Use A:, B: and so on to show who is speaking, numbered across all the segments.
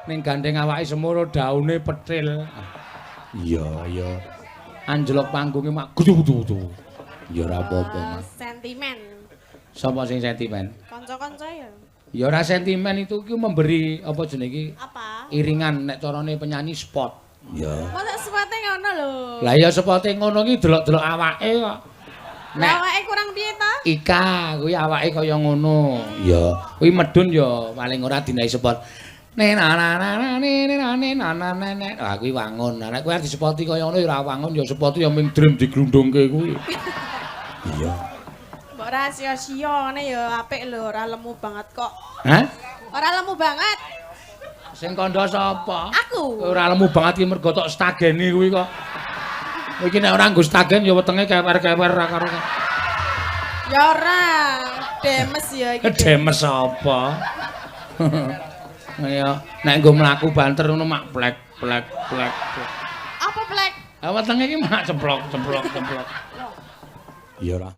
A: Ning gandeng awake semono daune petil. Iya, iya. Anjlok panggunge mak gudu-gudu. Ya ora apa-apa, Mas.
B: Sentimen.
A: Sapa sing sentimen?
B: Kanca-kanca ya.
A: Ya ora sentimen itu ki memberi apa jenenge iki?
B: Apa?
A: Iringan nek carane penyanyi spot. Iya.
B: Mosok spote ngono lho.
A: Lah ya spote ngono ki delok-delok awake kok. Nek
B: awake kurang piye ta?
A: Ika kuwi awake kaya ngono. Iya. Kuwi medun ya paling ora dinahi spot. Ne na na na na ne ne na ne na na ne ne. Ah kuwi wangun. Lah nek kuwi arep disepoti kaya ngono ya ora wangun ya spoti ya ming dream diglundungke kuwi. Iya.
B: Mbok ora sia-sia ngene ya apik lho, ora lemu banget kok.
A: Hah?
B: Ora lemu banget.
A: Sing kandha sapa?
B: Aku.
A: Ora lemu banget iki mergo tok stageni kuwi kok. Iki nek ora nggo stagen ya wetenge kewer-kewer ra karo.
B: Ya ora, demes ya iki.
A: Demes apa? Ya, nek nggo mlaku banter ngono mak plek plek plek.
B: Apa plek?
A: Ah wetenge iki mak ceplok ceplok ceplok. Iya ora.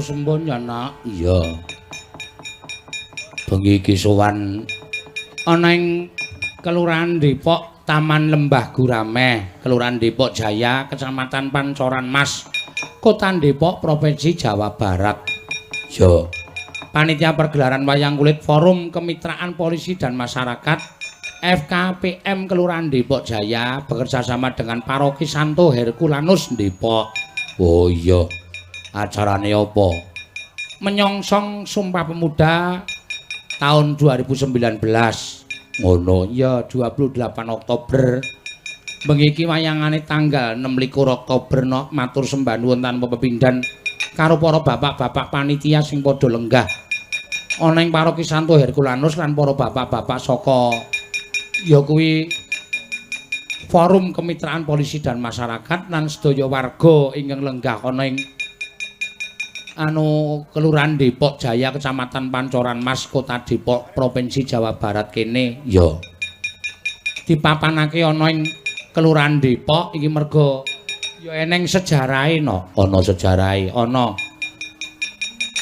A: Sembun ya nak. Iya. Bengi iki sowan ana ing Kelurahan Depok, Taman Lembah Gurame, Kelurahan Depok Jaya, Kecamatan Pancoran Mas, Kota Depok, Provinsi Jawa Barat. Yo. Panitia pergelaran wayang kulit Forum Kemitraan Polisi dan Masyarakat FKPM Kelurahan Depok Jaya bekerja sama dengan Paroki Santo Herculanus Depok. Oh iya. Acarane apa? Menyongsong Sumpah Pemuda tahun 2019. Ngono ya 28 Oktober. Bengi iki wayangane tanggal 26 Oktober nok matur sembah nuwun tanpa pepindhan karo para bapak-bapak panitia sing padha lenggah ana ing Paroki Santo Herculanus lan para bapak-bapak saka ya kuwi Forum Kemitraan Polisi dan Masyarakat lan sedaya warga ingkang lenggah ana ing anu Kelurahan Depok Jaya, Kecamatan Pancoran Mas, Kota Depok, Provinsi Jawa Barat kene. Ya. Dipapanake ana ing Kelurahan Depok iki merga ya eneng sejarahe no. Ana sejarahe, ana.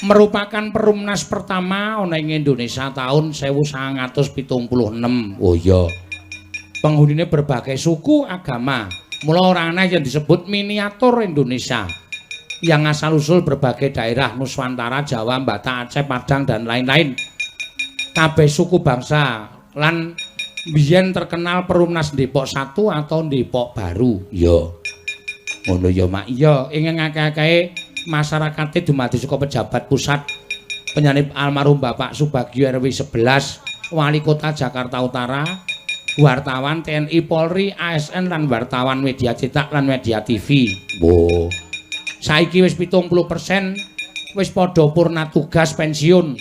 A: Merupakan perumnas pertama ana ing Indonesia tahun 1976. Oh iya. Penghunine berbagai suku, agama. Mula ora aneh yen disebut miniatur Indonesia. Yang asal-usul berbagai daerah Nuswantara, Jawa, Batak, Aceh, Padang dan lain-lain. Kabeh suku bangsa lan biyen terkenal Perumnas Depok 1 atau Depok Baru. Ya. Ngono ya, Mak. Iya, ing akeh-akehe masyarakate dumadi saka pejabat pusat. Penyanyi almarhum Bapak Subagio RW 11, Wali Kota Jakarta Utara, wartawan TNI Polri, ASN lan wartawan media cetak lan media TV. Wo. Saiki wis 70% wis padha purna tugas pensiun,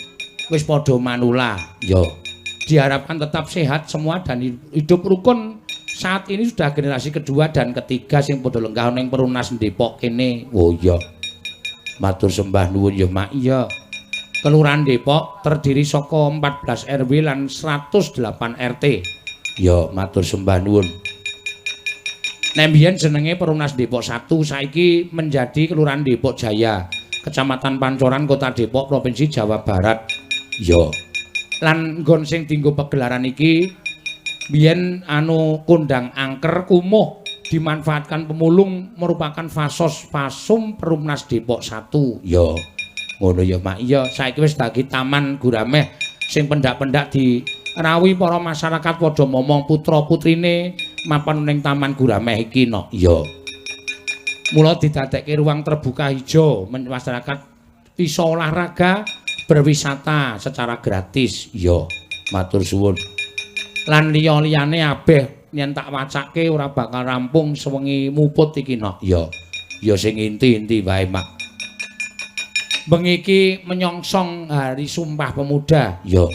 A: wis padha manula. Ya. Diharapkan tetap sehat semua dan hidup rukun. Saat ini sudah generasi kedua dan ketiga sing padha lenggah ning Perumnas Depok kene. Oh iya. Matur sembah nuwun ya, Mak. Iya. Kelurahan Depok terdiri saka 14 RW lan 108 RT. Ya, matur sembah nuwun. Nek mbiyen jenenge Perumnas Depok 1, saiki menjadi Kelurahan Depok Jaya, Kecamatan Pancoran, Kota Depok, Provinsi Jawa Barat. Ya. Lan nggon sing dienggo pegelaran iki biyen anu kondang angker kumuh dimanfaatkan pemulung merupakan fasos fasum Perumnas Depok 1. Ya. Ngono ya, Mak. Iya, saiki wis dadi Taman Gurameh sing pendak-pendak dirawuhi para masyarakat padha momong putra-putrine mapan ning Taman Gurameh iki no. Iya. Mula didadekke ruang terbuka hijau, masyarakat bisa olahraga, berwisata secara gratis. Iya, matur suwun. Lan liya-liyane abeh yen tak wacake ora bakal rampung sewengi muput iki no. Iya. Ya sing inti-inti wae, Mak. Bengi iki menyongsong Hari Sumpah Pemuda. Ya.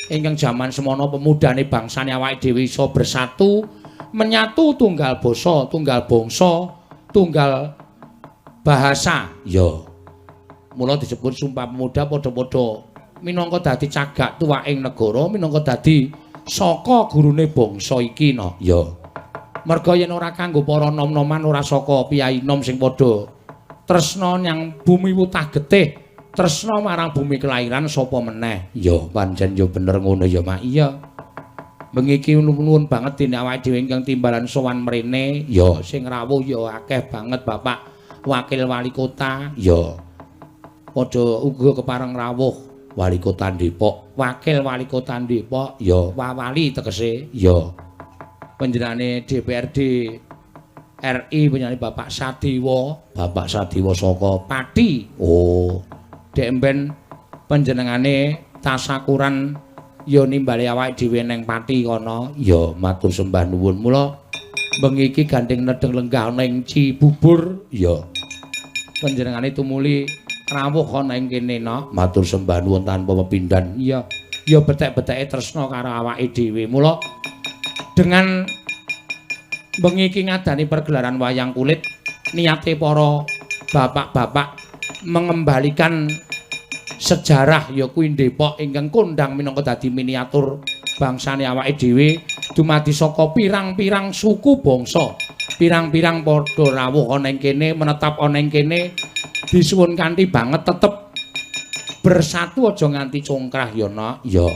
A: Ingkang jaman semono pemudane bangsane awake dhewe iso bersatu, menyatu tunggal basa, tunggal bangsa, tunggal bahasa. Ya. Mula disebut Sumpah Pemuda padha-padha minangka dadi cagak tuwaking negara, minangka dadi saka gurune bangsa iki no. Ya. Merga yen ora kanggo para nom-noman, ora saka piyai nom sing padha tresna nyang bumi wutah getih, tresna marang bumi kelahiran sapa meneh. Ya pancen ya bener ngono ya, Mak. Iya. Bengi iki nuwun banget dene awake dhewe ingkang timbalan sowan mrene. Ya sing rawuh ya akeh banget Bapak Wakil Wali Kota. Ya. Padha uga kepareng rawuh Wali Kota Depok, Wakil Wali Kota Depok, ya wawali tegese. Ya. Panjenengane DPRD RI panjenengane Bapak Sadewa, Bapak Sadewa saka Pati. Oh. Dek mben panjenengane tasakuran ya nimbali awake dhewe neng Pati kono. Ya matur sembah nuwun. Mula bengi iki gandeng nedeng lenggah ning Cibubur. Ya. Panjenengane tumuli rawuh ana ing kene no. Matur sembah nuwun tanpa pepindhan. Iya. Ya betek-beteke tresna karo awake dhewe. Mula dengan bengi iki ngadani pergelaran wayang kulit, niate para bapak-bapak mengembalikan sejarah ya kuwi Depok ingkang kondang minangka dadi miniatur bangsane awake dhewe dumadi saka pirang-pirang suku bangsa, pirang-pirang padha rawuh ana ing kene, menetap ana ing kene, disuwun kanthi banget tetep bersatu aja nganti congkrah ya, Nak. Ya.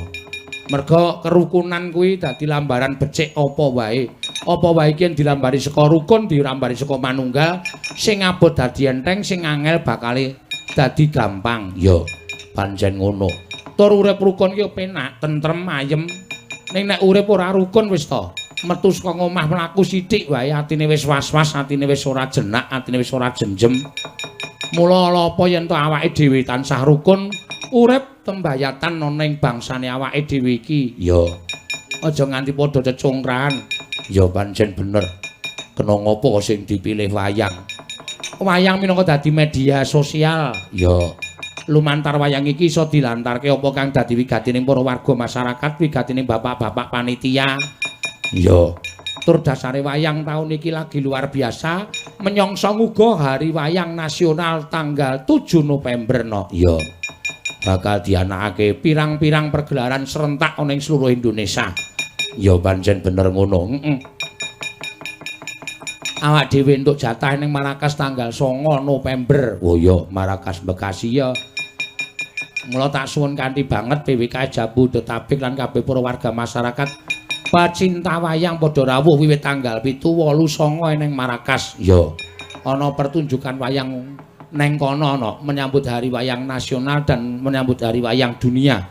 A: Merga kerukunan kuwi dadi lambaran becik apa wae. Apa wae iki yen dilambari saka rukun, dilambari saka manunggal, sing abot dadi enteng, sing angel bakale dadi gampang. Ya, pancen ngono. Tur urip rukun ki penak, tentrem, ayem. Ning nek urip ora rukun wis to, metu saka omah mlaku sithik wae atine wis was-was, atine wis ora jenak, atine wis ora jenjem. Mula apa yen to awake dhewe tansah rukun, urip tembayatan ana ing bangsane awake dhewe iki. Ya. Aja nganti padha cecongkrahan. Ya pancen bener. Kena ngopo sing dipilih wayang? Wayang minangka dadi media sosial. Ya. Lumantar wayang iki iso dilantarke apa kang dadi wigatining para warga masyarakat, wigatining bapak-bapak panitia. Ya. Tur dasare wayang taun iki lagi luar biasa, menyongsong uga Hari Wayang Nasional tanggal 7 November no. Ya. Bakal dianakake pirang-pirang pergelaran serentak ana ing seluruh Indonesia. Ya pancen bener ngono. Heeh. Awak dhewe entuk jatah ning Marrakesh tanggal 9 November. Oh ya, Marrakesh Bekasi ya. Mula tak suwun kanthi banget PWK Jabodetabek lan kabeh para warga masyarakat Pecinta wayang padha rawuh wiwit tanggal 7, 8, 9 ning Marrakesh. Ya. Ana pertunjukan wayang neng kono ana menyambut Hari Wayang Nasional dan menyambut Hari Wayang Dunia.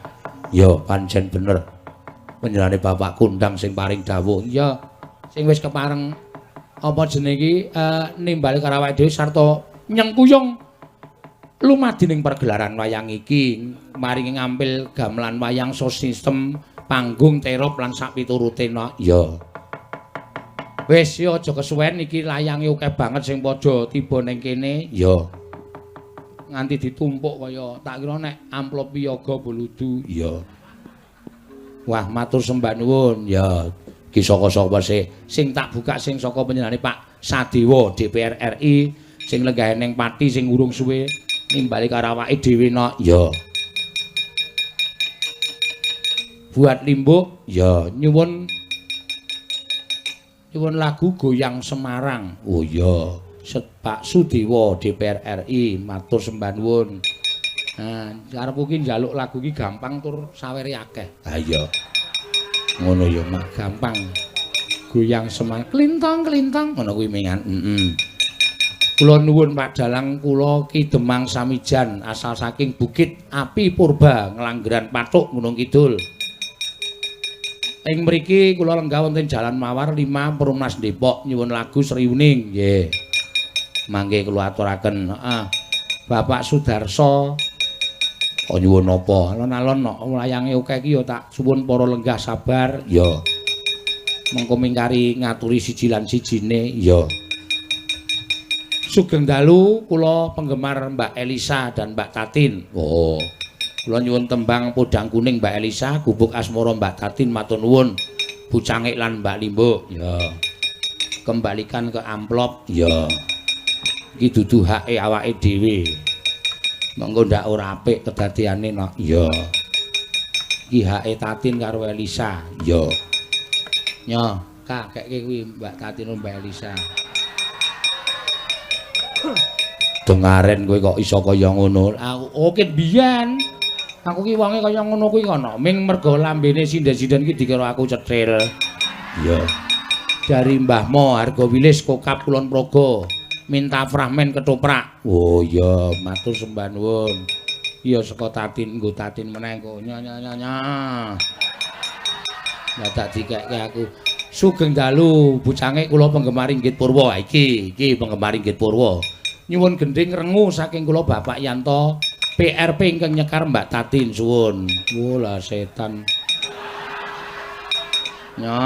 A: Ya, pancen bener. Panjenengane Bapak kundang sing paring dawuh. Ya, sing wis kepareng apa jenenge iki nimbali karo awake dhewe sarta nyengkuyung lumadi ning pergelaran wayang iki, maringi ngampil gamelan wayang sound system, panggung terop lan sak piturute no. Ya. Wis ya aja kesuwen iki layange akeh banget sing padha tiba ning kene. Ya. Nganti ditumpuk kaya tak kira nek amplop piyaga boludu. Ya. Wah, matur sembah nuwun. Ya, iki saka-saka sih sing tak buka sing saka panjenengane Pak Sadewa DPR RI sing lenggahe ning Pati sing urung suwe nimbali karo awake dhewe no. Ya. Buat Limbuk, ya nyuwun nyuwun lagu Goyang Semarang. Oh iya, Pak Sudewa DPR RI matur sembah nuwun. Nah, karepku ki njaluk lagu ki gampang tur sawere akeh. Ha iya. Ngono ya, Mak, gampang. Goyang Semarang klintong-klintong ngono kuwi mengan. Heeh. Kula nuwun Pak Dalang, kula Ki Demang Samijan asal saking Bukit Api Purba, Nglanggeran Pathuk, Gunung Kidul. Ing mriki kula lenggah wonten Jalan Mawar 5 Perumnas Depok nyuwun lagu Sriuning. Nggih. Mangke kula aturaken. Heeh. Bapak Sudarso kok nyuwun apa? Alon-alon nok layange akeh iki ya tak suwun para lenggah sabar. Ya. Mengko mingkari ngaturi siji lan sijine. Ya. Sugeng dalu kula penggemar Mbak Elisa dan Mbak Tatin. Oh. Kula nyuwun tembang Podang Kuning Mbak Elisa, Gubuk Asmara Mbak Tatin, matur nuwun. Bu Cangik lan Mbak Limbuk. Ya. Kembalikan ke amplop. Ya. Iki dudu hake awake dhewe. Monggo ndak ora apik kedadeane no. Ya. Iki hake Tatin karo Elisa. Ya. Nyo, kakekke kuwi Mbak Tatin Mbak Elisa. Dengaren kowe kok iso kaya ngono. Aku oke biyen. Aku ki wonge kaya ngono kuwi kono. Ming mergo lambene sinden-sinden ki dikira aku cethil. Iya. Dari Mbah Mo Hargo Wilis Kokap Kulon Progo minta fragmen ketoprak. Oh iya, matur sembah nuwun. Iya saka Tatin nggo Tatin meneh kok. Nya nya nya nya. Dadak dikekke aku. Sugeng dalu Bu Cangik, kula penggemar Inggit Purwa. Iki iki penggemar Inggit Purwa. Nyuwun gendhing rengu saking kula Bapak Yanto PRP ingkang nyekar Mbak Tatin suwun. Wo lah setan. Nya.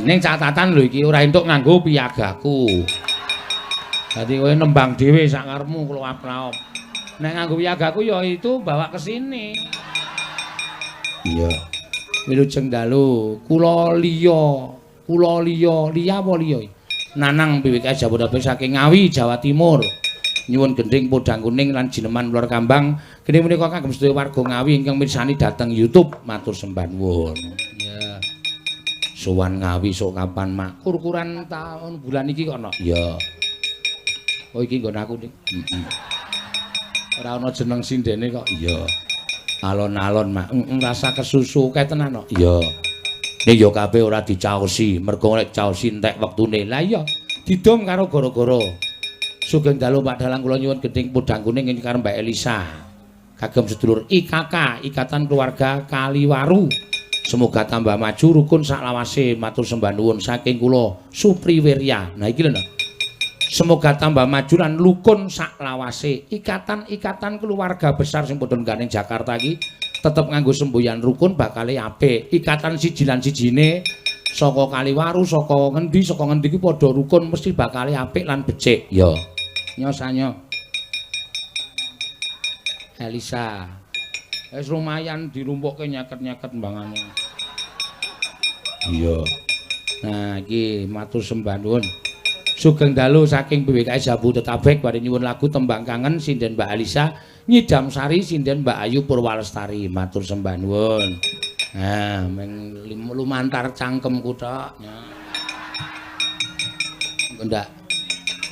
A: Ning catatan lho iki ora entuk nganggo piyagaku. Dadi kowe nembang dhewe sak karepmu kluwap-klawop. Nek nganggo piyagaku ya itu bawa ke sini. Iya. Wilujeng dalu kula liya, kula liya, liya apa liya? Nanang PWK Jabodetabek saking Ngawi, Jawa Timur. Nyuwun gendhing Podang Kuning lan Jineman Lor Kambang. Gendhing punika kagem sedaya warga Ngawi ingkang mirsani dhateng YouTube. Matur sembah nuwun. Ya. Sowan Ngawi sok kapan, Mak? Kur-kuran taun bulan iki kok, Nok? Ya. Oh iki nggon aku ning. Heeh. Ora ana jeneng sindene kok. Iya. Alon-alon, Mak. Heeh, rasa kesusu kae tenan, Nok. Iya. Ning ya kabeh ora dicaosi, mergo nek caosi entek wektune. Lah iya, didum karo gara-gara. Sugeng dalu Pak Dalang, kula nyuwun gendhing Podang Kuning ing karo Mbak Elisa. Kagem sedulur IKK, Ikatan Keluarga Kaliwaru. Semoga tambah maju rukun saklawase, matur sembah nuwun saking kula Supri Wirya. Nah iki lho. Semoga tambah maju lan rukun saklawase. Ikatan-ikatan keluarga besar sing padha ngganing Jakarta iki tetep nganggo semboyan rukun bakale apik. Ikatan siji lan sijine saka Kaliwaru, saka ngendi iki padha rukun mesti bakale apik lan becik. Ya. Nyosanyo. Elisa. Wis lumayan dirumpukke nyeket-nyeket mbangane. Iya. Nah, iki matur sembah nuwun. Sugeng dalu saking BWKS Jabodetabek badhe nyuwun lagu Tembang Kangen sinden Mbak Elisa, Nyidam Sari sinden Mbak Ayu Purwalestari. Matur sembah nuwun. Nah, meng lumantar cangkemku tok. Ndak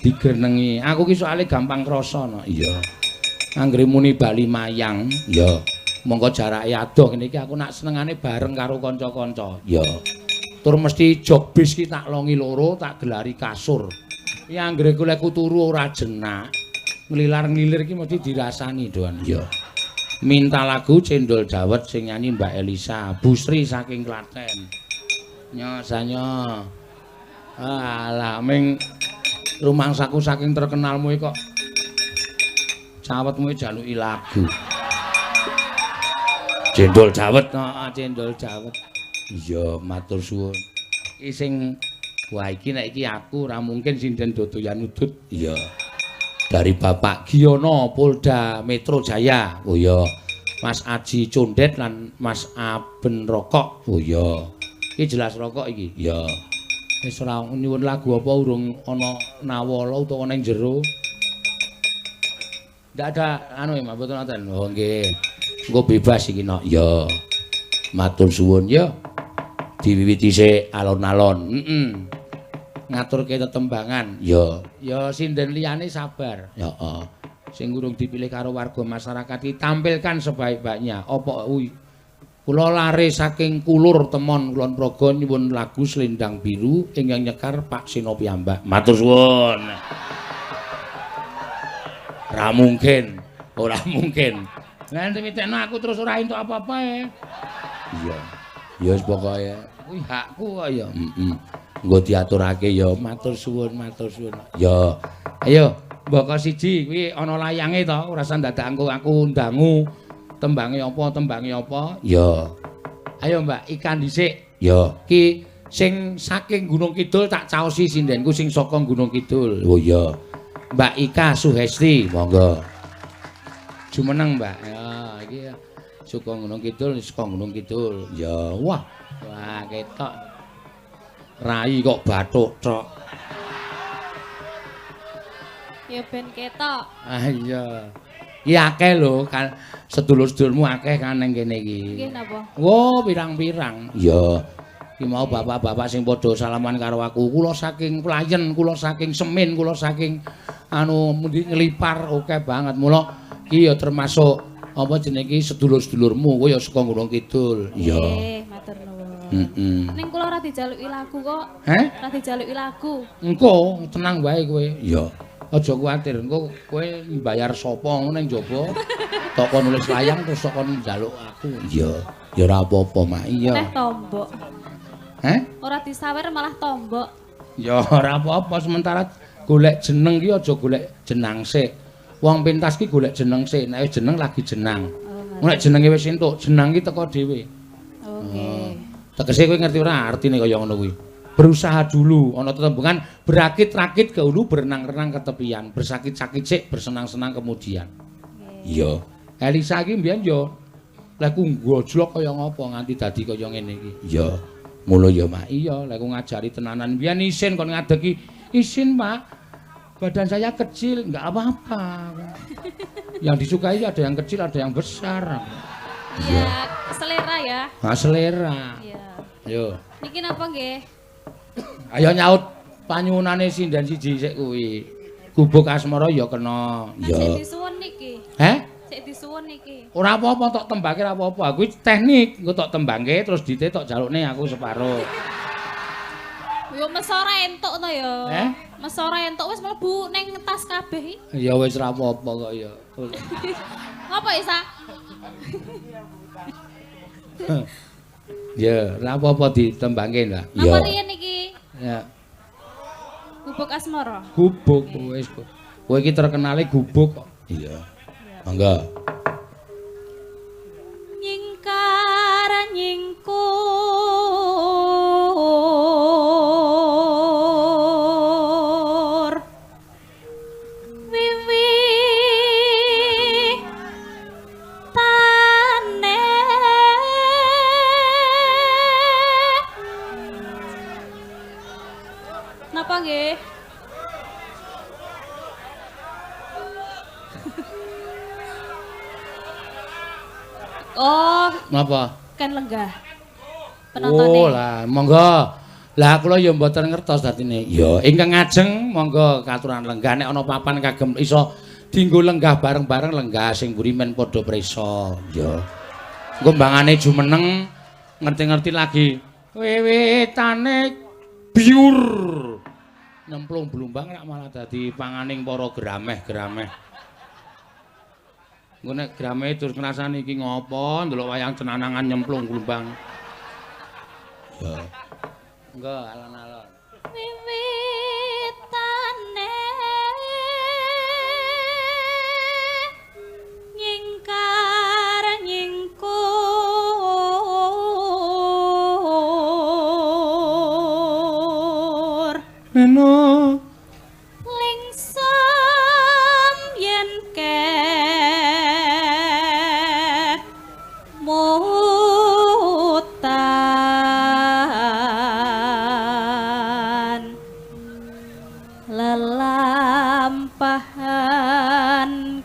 A: digenengi. Aku ki soalé gampang krasa no. Iya. Anggere muni bali mayang, ya. Monggo jarake adoh ngene iki aku nak senengane bareng karo kanca-kanca. Ya. Tur mesti jog bis ki tak longi loro, tak gelari kasur. Ki anggere kuleku turu ora jenak. Nglilar-nglilir ki mesti dirasani, Doan. Ya. Minta lagu Cendol Dawet sing nyanyi Mbak Elisa, Busri saking Klaten. Nyo sanyo. Alah ming rumangsaku saking terkenalmu kok cawetmu jaluki lagu. Cendol Dawet, heeh, Cendol Dawet. Iya, matur suwun. Iki sing wah iki nek iki aku ora mungkin sinden dodoyan udut. Iya. Dari Bapak Giyono Polda Metro Jaya. Oh iya. Mas Aji Condet lan Mas Aben Rokok. Oh iya. Iki jelas rokok iki. Iya. Wis ora nyuwun lagu apa urung ana nawala utawa ning jero. Ndak ada anu ya, mboten wonten. Oh nggih. Engko bebas iki nok. Ya. Matur suwun ya. Diwiwiti sik alon-alon. Heeh. Ngaturke tetembangan. Ya. Ya sinden liyane sabar. Heeh. Sing urung dipilih karo warga masyarakat iki tampilkan sebaik-baiknya. Apa kuwi? Kula lare saking Kulur Temon Kulon Progo nyuwun lagu Selendang Biru ingkang nyekar Pak Seno piyambak. Matur suwun. Ora mungkin, ora mungkin. Lah nek mitekno aku terus ora entuk apa-apa e. Iya. Ya wis pokoke kuwi hakku kok ya. Heeh. Engko diaturake ya. Matur suwun, matur suwun. Ya. Ayo, mbaka siji kuwi ana layange to, ora usah dadak engko aku ndangu. Tembange apa, tembange apa? Ya. Ayo Mbak, ikan dhisik. Ya. Ki sing saking Gunung Kidul tak caosi sindenku sing saka Gunung Kidul. Oh iya. Mbak Ika Suhesti, monggo. Jumeneng, Mbak. Ya, iki saka Gunung Kidul, saka Gunung Kidul. Ya, wah. Wah, ketok. Rai kok bathuk tok.
B: Ya ben ketok.
A: Ah iya. Iki akeh lho, kan sedulur-sedulurmu akeh kan ning kene iki.
B: Nggih napa?
A: Wo, pirang-pirang. Iya. Iki mau bapak-bapak sing padha salaman karo aku. Kula saking Playen, kula saking Semin, kula saking anu mundi Nglipar, akeh banget. Mula iki ya termasuk apa jenenge iki sedulur-sedulurmu, kowe ya saka Gunung Kidul. Iya.
B: Nggih, matur nuwun.
A: Heeh.
B: Ning kula ora dijaluki lagu kok.
A: Heh?
B: Ora dijaluki lagu.
A: Engko tenang wae kowe. Iya. Aja kuwatir, engko kowe mbayar sapa ngono ning njaba. Tok kon nulis layang terus tok kon njaluk aku. Iya. Ya ora apa-apa, Mak. Iya.
B: Teh tombok.
A: Heh?
B: Ora disawer malah tombok.
A: Ya ora apa-apa, sementara golek jeneng ki aja golek jenang sik. Wong pentas ki golek jeneng sik, nek wis jeneng lagi jenang.
B: Oh,
A: Nek jenenge wis entuk, jenang ki teko dhewe.
B: Oke.
A: Tegese kowe ngerti ora artine kaya ngono kuwi. Berusaha dulu, ana tetembungan berakit-rakit ke hulu, berenang-renang ke tepian, bersakit-sakit sik, bersenang-senang kemudian. Iya. Elisa iki mbiyen ya lek ku gojlok kaya ngapa nganti dadi kaya ngene iki. Iya. Mula ya, Mak. Iya, lek ku ngajari tenanan mbiyen isin kon ngadegi. Isin, Pak. Badan saya kecil, enggak apa-apa. Yang disukai ada yang kecil, ada yang besar.
B: Iya, selera ya.
A: Nah, selera.
B: Iya.
A: Ayo.
B: Niki napa nggih?
A: Ayo nyaut panyuwunane sinden siji sik kuwi. Gubuk Asmara ya kena.
B: Kan sik disuwun niki.
A: Heh?
B: Sik disuwun niki.
A: Ora apa-apa tok tembangke ora apa-apa. Kuwi teknik, engko tok tembangke terus dite tok jalukne aku separo.
B: Yo mesora entuk to ya.
A: Heh?
B: Mesora entuk wis mlebu ning tas kabeh iki.
A: Ya wis ora apa-apa kok ya.
B: Ngopo Isa?
A: Ya, ora apa-apa ditembangke lah.
B: Napa riyen iki?
A: Ya.
B: Gubuk Asmara.
A: Gubuk wis. Kowe iki terkenale gubuk kok. Iya. Monggo.
B: Nyingkar nyingkur wiwi tane napa nggih? Oh,
A: napa?
B: Kan lenggah. Penontone.
A: Oh lah, monggo. Lah kula ya mboten ngertos dadine. Ya, ingkang ngajeng monggo katuran lenggah nek ana papan kagem iso dienggo lenggah bareng-bareng lenggah sing mburi men padha prisa. Ya. Engko mbangane jumeneng ngerti-ngerti lagi wiwitane biur. Nyemplung blumbang rak malah dadi panganing para grameh-grameh. Engko nek grameh terus ngrasani iki ngopo ndelok wayang cenanangan nyemplung blumbang. Ya. Engko alon-alon.
C: Wiwitane nyingkar nyingkur
A: Neno
C: lingsem yen ke mutan lelampahan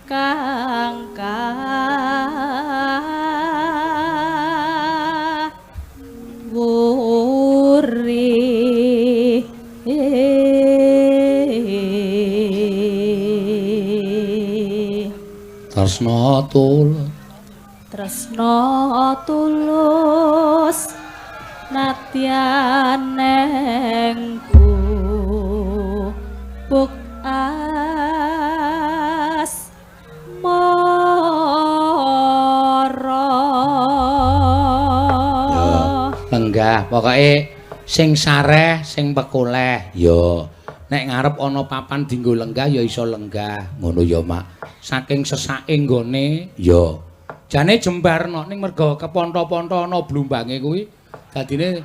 C: kang kawuri.
A: Tresna tulus,
C: tresna tulus nadyan neng gubuk asmara.
A: Lenggah pokoke sing sareh sing pekoleh ya. Nek ngarep ana papan dienggo lenggah ya iso lenggah ngono ya Mak. Saking sesake nggone ya. Jane jembarno ning merga keponto-ponto ana blumbange kuwi dadine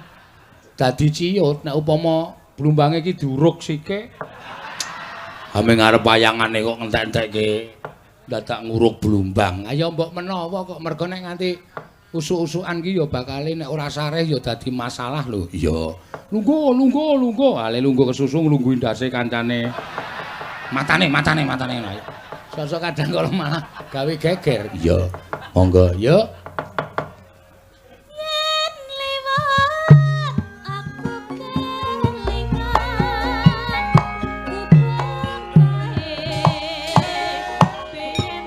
A: dadi ciyut. Nek upama blumbange iki diuruk sithik ame ngarep wayangane kok ngentek-entekke dadak nguruk blumbang. Ayo mbok menawa kok merga nek nganti usuk-usukan ki ya bakale nek ora sareh ya dadi masalah lho. Iya. Lungguh, lungguh, lungguh. Ale lungguh kesusu nglungguhi ndase kancane. Matane, matane, matane. Sosok kadang kalau malah gawe geger. Iya. Monggo, yuk.
C: Yen liwat aku kelingan gubuk kae pengen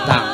C: tak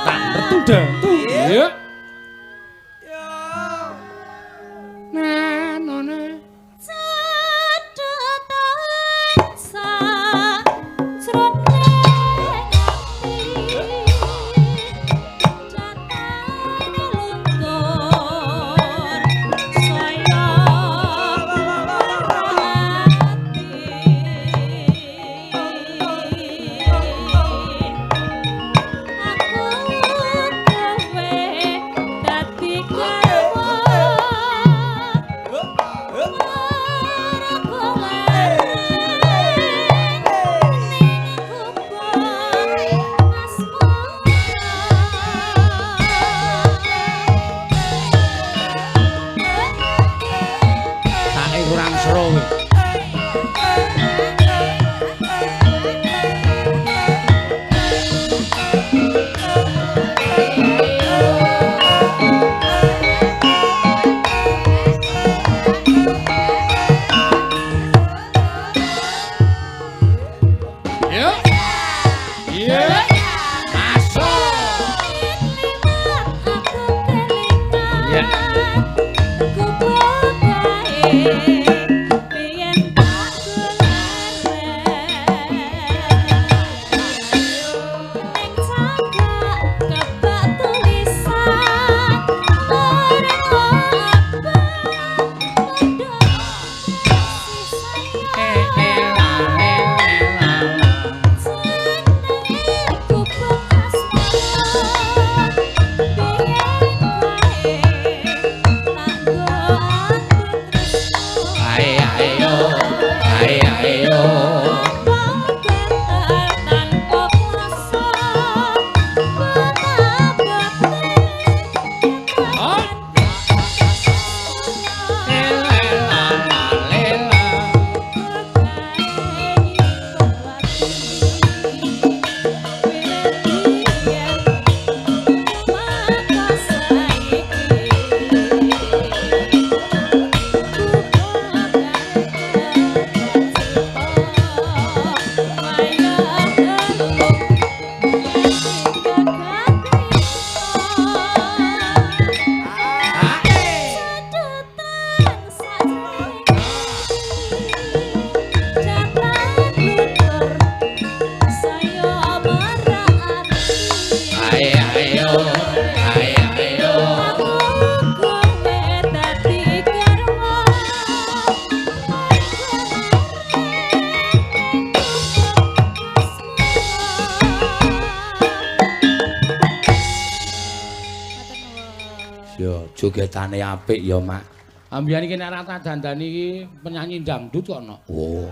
A: Ya, jogetane apik ya, Mak. Ambiyen iki nek ora tak dandani iki penyanyi dangdut kok no. Oh.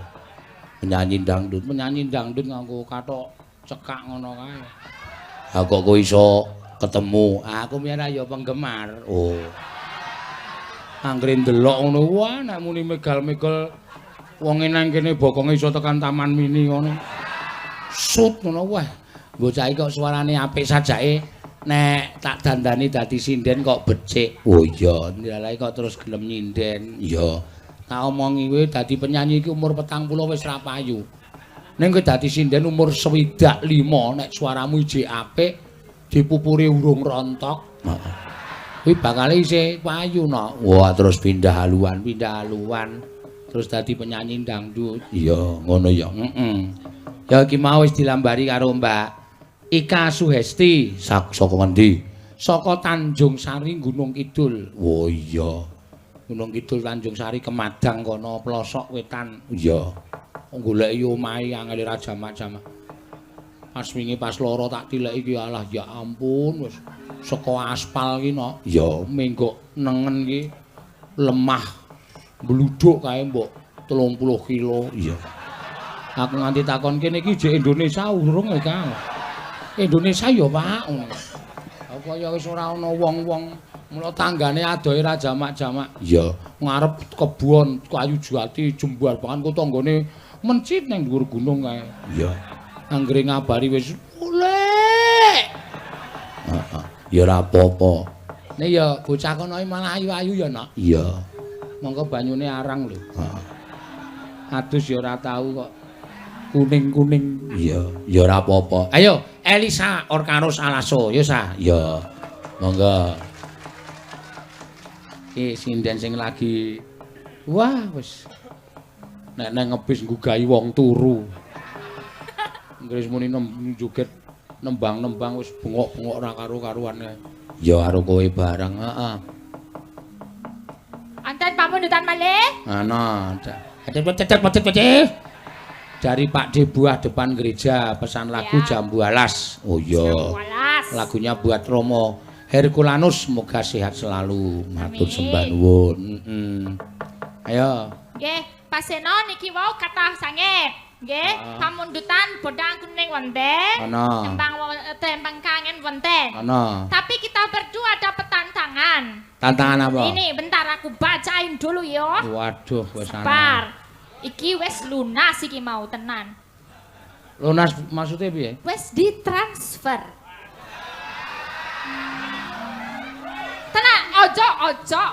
A: Penyanyi dangdut nganggo kathok cekak ngono kae. Ha kok kowe iso ketemu? Aku mbiyen ya penggemar. Oh. Anggere ndelok ngono, wah nek muni megal-megal wonge nang kene bokonge iso tekan Taman Mini ngono. Sut ngono wah. Bocah iki kok suarane apik sajake nek tak dandani dadi sinden kok becik. Oh iya, ndalae kok terus gelem nyinden. Iya. Tak omongi kowe dadi penyanyi iki umur 40 wis ra payu. Ning kowe dadi sinden umur 65 nek suaramu ijik apik, dipupuri urung rontok. Heeh. Kuwi bakal isih payu no. Wah, terus pindah haluan terus dadi penyanyi dangdut. Iya, ngono ya. Heeh. Ya iki mau wis dilambari karo Mbak Ika Suhesti. Saka ngendi? Saka Tanjung Sari Gunung Kidul. Oh iya. Gunung Kidul Tanjung Sari Kemadang kono pelosok wetan. Iya. Goleki omahe angel ra jamak-jamak. Pas wingi pas loro tak tileki iki alah ya ampun wis saka aspal ki no. Ya menggok nengen ki lemah bluduk kae mbok 30 kilo. Iya. Aku nganti takon kene iki jek Indonesia urung e Kang. Indonesia ya Pak. Aku kaya wis ora ana wong-wong mula tanggane adohe ra jamak-jamak. Iya, ngarep kebon kayu jati jembar bahkan ku tanggane mencit nang dhuwur gunung kae. Iya. Anggere ngabari wis golek. Heeh. Ya ora apa-apa. Nek ya bocah kono malah ayu-ayu ya, Nak. Iya. Monggo banyune arang lho. Heeh. Adus ya ora tau kok. Kuning-kuning. Iya, ya ora apa-apa. Ayo, Elisa Orkarus Alaso, ya sa. Iya. Monggo. Iki sinden sing lagi wah wis nek nang ngebis nggugahi wong turu. Inggris muni joget nembang-nembang wis bengok-bengok ora karo-karuan. Ya karo kowe bareng, heeh.
C: Anten pamundutan malih?
A: Ana. Cecet. Dari Pak D Buah depan gereja, pesan lagu ya. Jambu Alas. Oh iya. Lagunya buat Romo Herculanus, semoga sehat selalu. Matur sembah nuwun. Heeh. Ayo.
C: Nggih, Pak Seno niki wau kathah sanget. Nggih, pamundutan bodang kuning wonten. Tembang tembang kangen wonten.
A: Ana.
C: Tapi kita berdua dapat tantangan.
A: Tantangan apa?
C: Ini bentar aku bacain dulu ya.
A: Waduh, wis
C: ana. Iki wis lunas iki mau tenan.
A: Lunas maksudnya piye?
C: Wis ditransfer. Tenan, ojo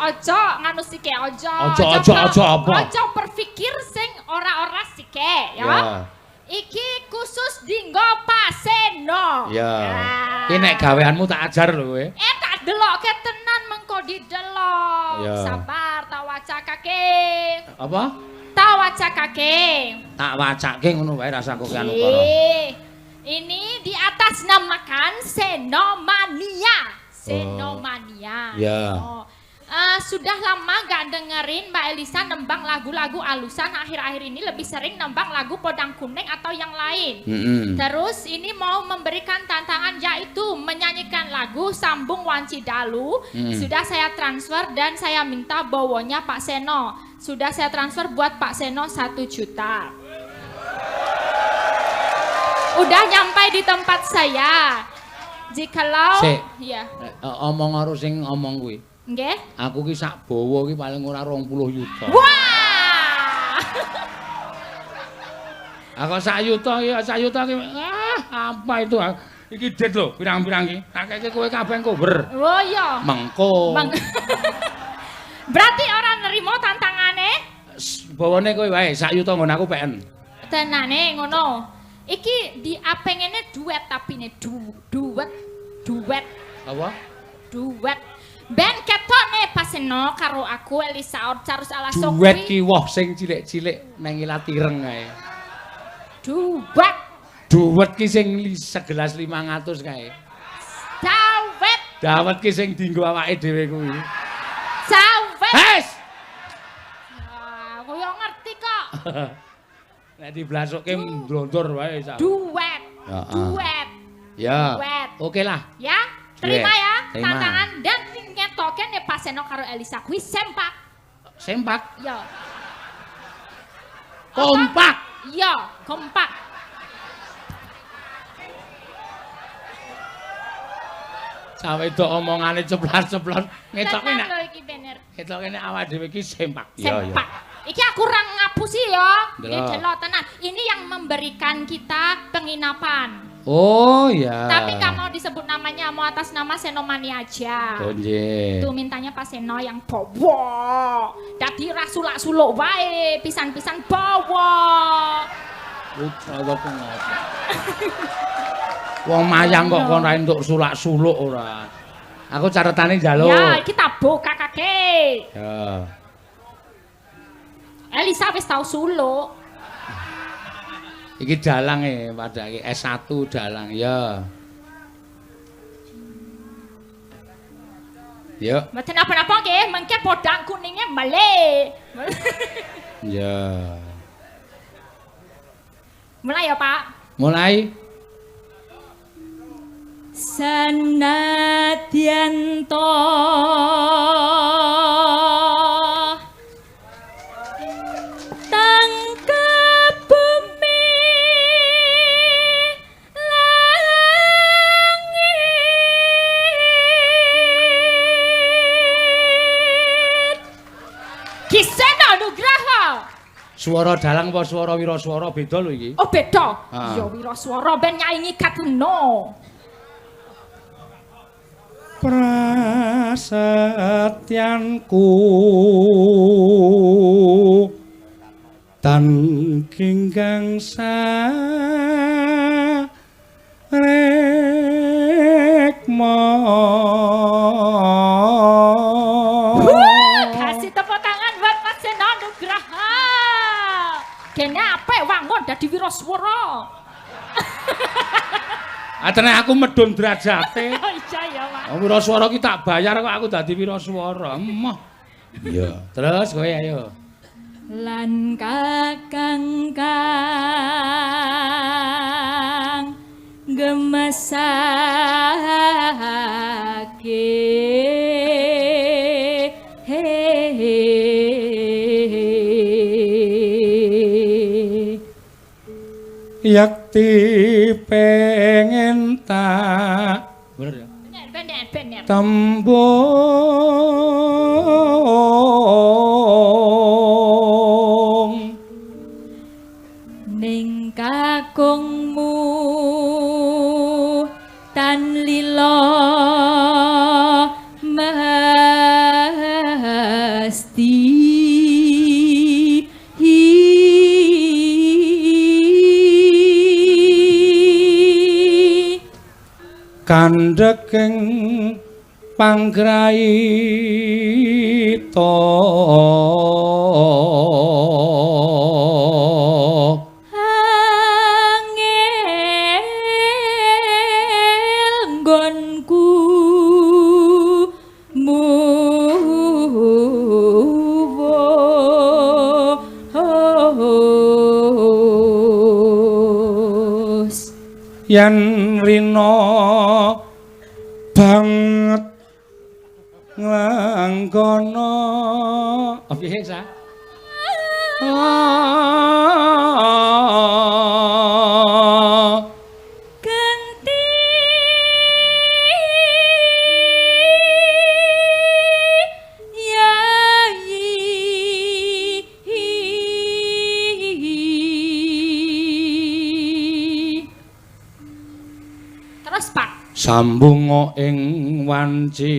C: ojo nganu sike ojo.
A: Ojo apa?
C: Ojo berpikir sing ora-ora sike ya.
A: Yeah.
C: Iki khusus dinggo Pak Seno.
A: Ya. Yeah. Iki nek gaweanmu tak ajar lho kowe.
C: Tak delokke tenan mengko didelok.
A: Yeah.
C: Sabar tak wacakake.
A: Apa?
C: Tak wacakake.
A: Tak wacake ngono wae rasa kok anu karo.
C: Ini di atas namakan Senomania. Senomania.
A: Oh. Ya.
C: Oh. Sudah lama gak dengerin Mbak Elisa nembang lagu-lagu alusan, akhir-akhir ini lebih sering nembang lagu Podang Kuning atau yang lain. Terus ini mau memberikan tantangan yaitu menyanyikan lagu Sambung Wanci Dalu. Sudah saya transfer dan saya minta bawonya Pak Seno. Sudah saya transfer buat Pak Seno 1 juta. Udah nyampe di tempat saya. Jikalau ya.
A: Omong karo sing omong kuwi.
C: Nggih.
A: Aku ki sak bawa ki paling ora 20 yuta.
C: Wah.
A: Aku sak yuta ki, sak yuta ki. Ah, apa itu? Iki det lho, pirang-pirang ki. Tak keke kowe kabeh engko ber.
C: Oh iya.
A: Mengko.
C: Berarti ora nerimo tantangane?
A: Bawane kowe wae, sak yuta nggon aku peken.
C: Tenane ngono. Iki diapengene duet tapine duet duet.
A: Apa?
C: Duet. Ben ketone Paseno karo aku Elisa Orcarus Alaso.
A: Duet ki woh sing cilik-cilik nang ilat ireng kae.
C: Duet.
A: Duet ki sing segelas 500 kae.
C: Dawet.
A: Dawet ki sing dienggo awake dhewe kuwi.
C: Dawet.
A: Hes.
C: Aku yo ngerti kok.
A: Nek diblasokke ndlondor wae sak.
C: Duet. Duet.
A: Ya.
C: Duet.
A: Oke lah.
C: Ya, terima ya
A: terima.
C: Tantangan dan ngetok Ngetoke nek Pak Seno karo Elisa kuwi sempak.
A: Sempak?
C: Iya.
A: Kompak.
C: Iya, kompak.
A: Cah wedok omongane ceplas-ceplos ngetoke nek
C: lho iki bener.
A: Ngetoke nek awak dhewe iki sempak.
C: Sempak. Iki aku ora ngapusi ya. Iki delok tenan. Ini yang memberikan kita penginapan.
A: Oh ya.
C: Tapi nggak mau disebut namanya, mau atas nama Senomani aja.
A: Oh nggih.
C: Tuh mintanya Pak Seno yang bawa. Dadi ra sulak-suluk wae, pisan-pisan bawa.
A: Utawa kok ngopo. Wong mayang kok kon ra entuk sulak-suluk ora. Aku catetane njaluk.
C: Ya, iki tabuh kakake.
A: Ya.
C: Elisa wis tau suluk.
A: Iki dalang e padake S1 dalang ya. Yuk.
C: Mboten napa-napa nggih, mengke podang kuninge melih.
A: Ya.
C: Mulai ya, Pak.
A: Mulai.
C: Senadyan to tangkep bumi langit. Ki Seno Nugraha.
A: Suara dalang apa suara wiraswara beda lho iki?
C: Oh beda. Ya wiraswara ben nyaingi Katno.
A: Prasetyanku tan ginggang sarekma.
C: Kasih tepuk tangan buat Mas Seno Nugraha. Kene apik wangun dadi wiraswara.
A: Atene aku medun derajate.
C: Oh iya ya, Pak.
A: Oh, wiraswara ki tak bayar kok aku dadi wiraswara. Emoh. Iya. Terus kowe ayo.
C: Lan kakang kang gemesake
A: Yakti pengen tak bener ya?
C: Bener, bener.
A: Tembung
C: ning kakungmu tan lila mesti.
A: Kandheking panggraita
C: angel nggonku muwus
A: yen rina banget nglangkono piye sa?
C: Genti yayi. Terus Pak
A: sambunga ing wanci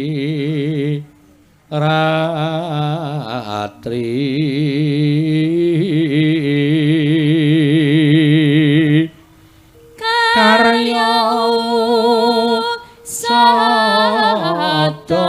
A: ratri karya sada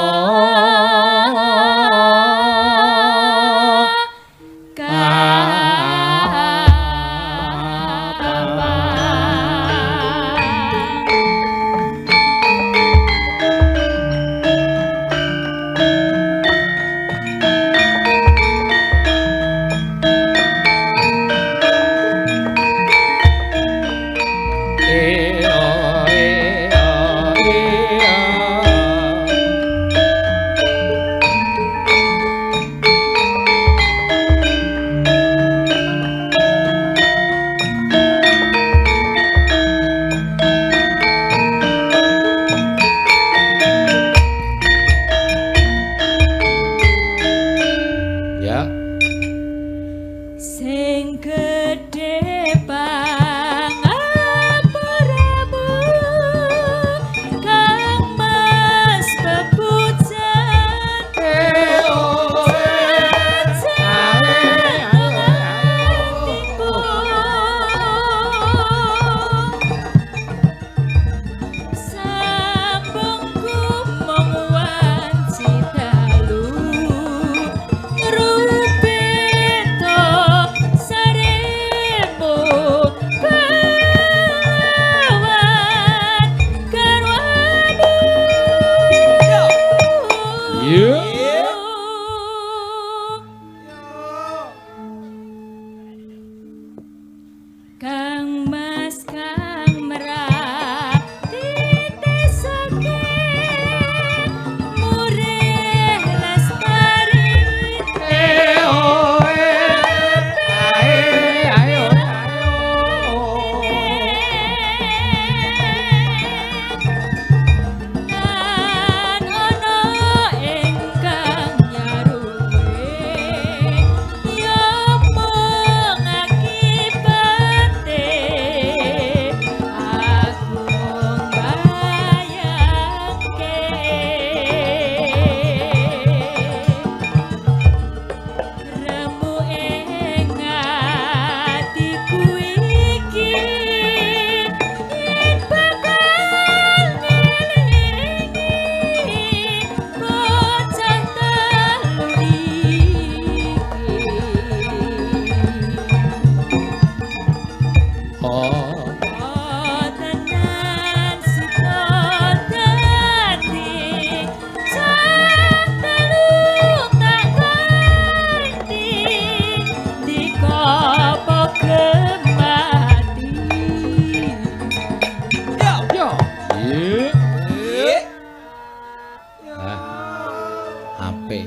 A: Apik.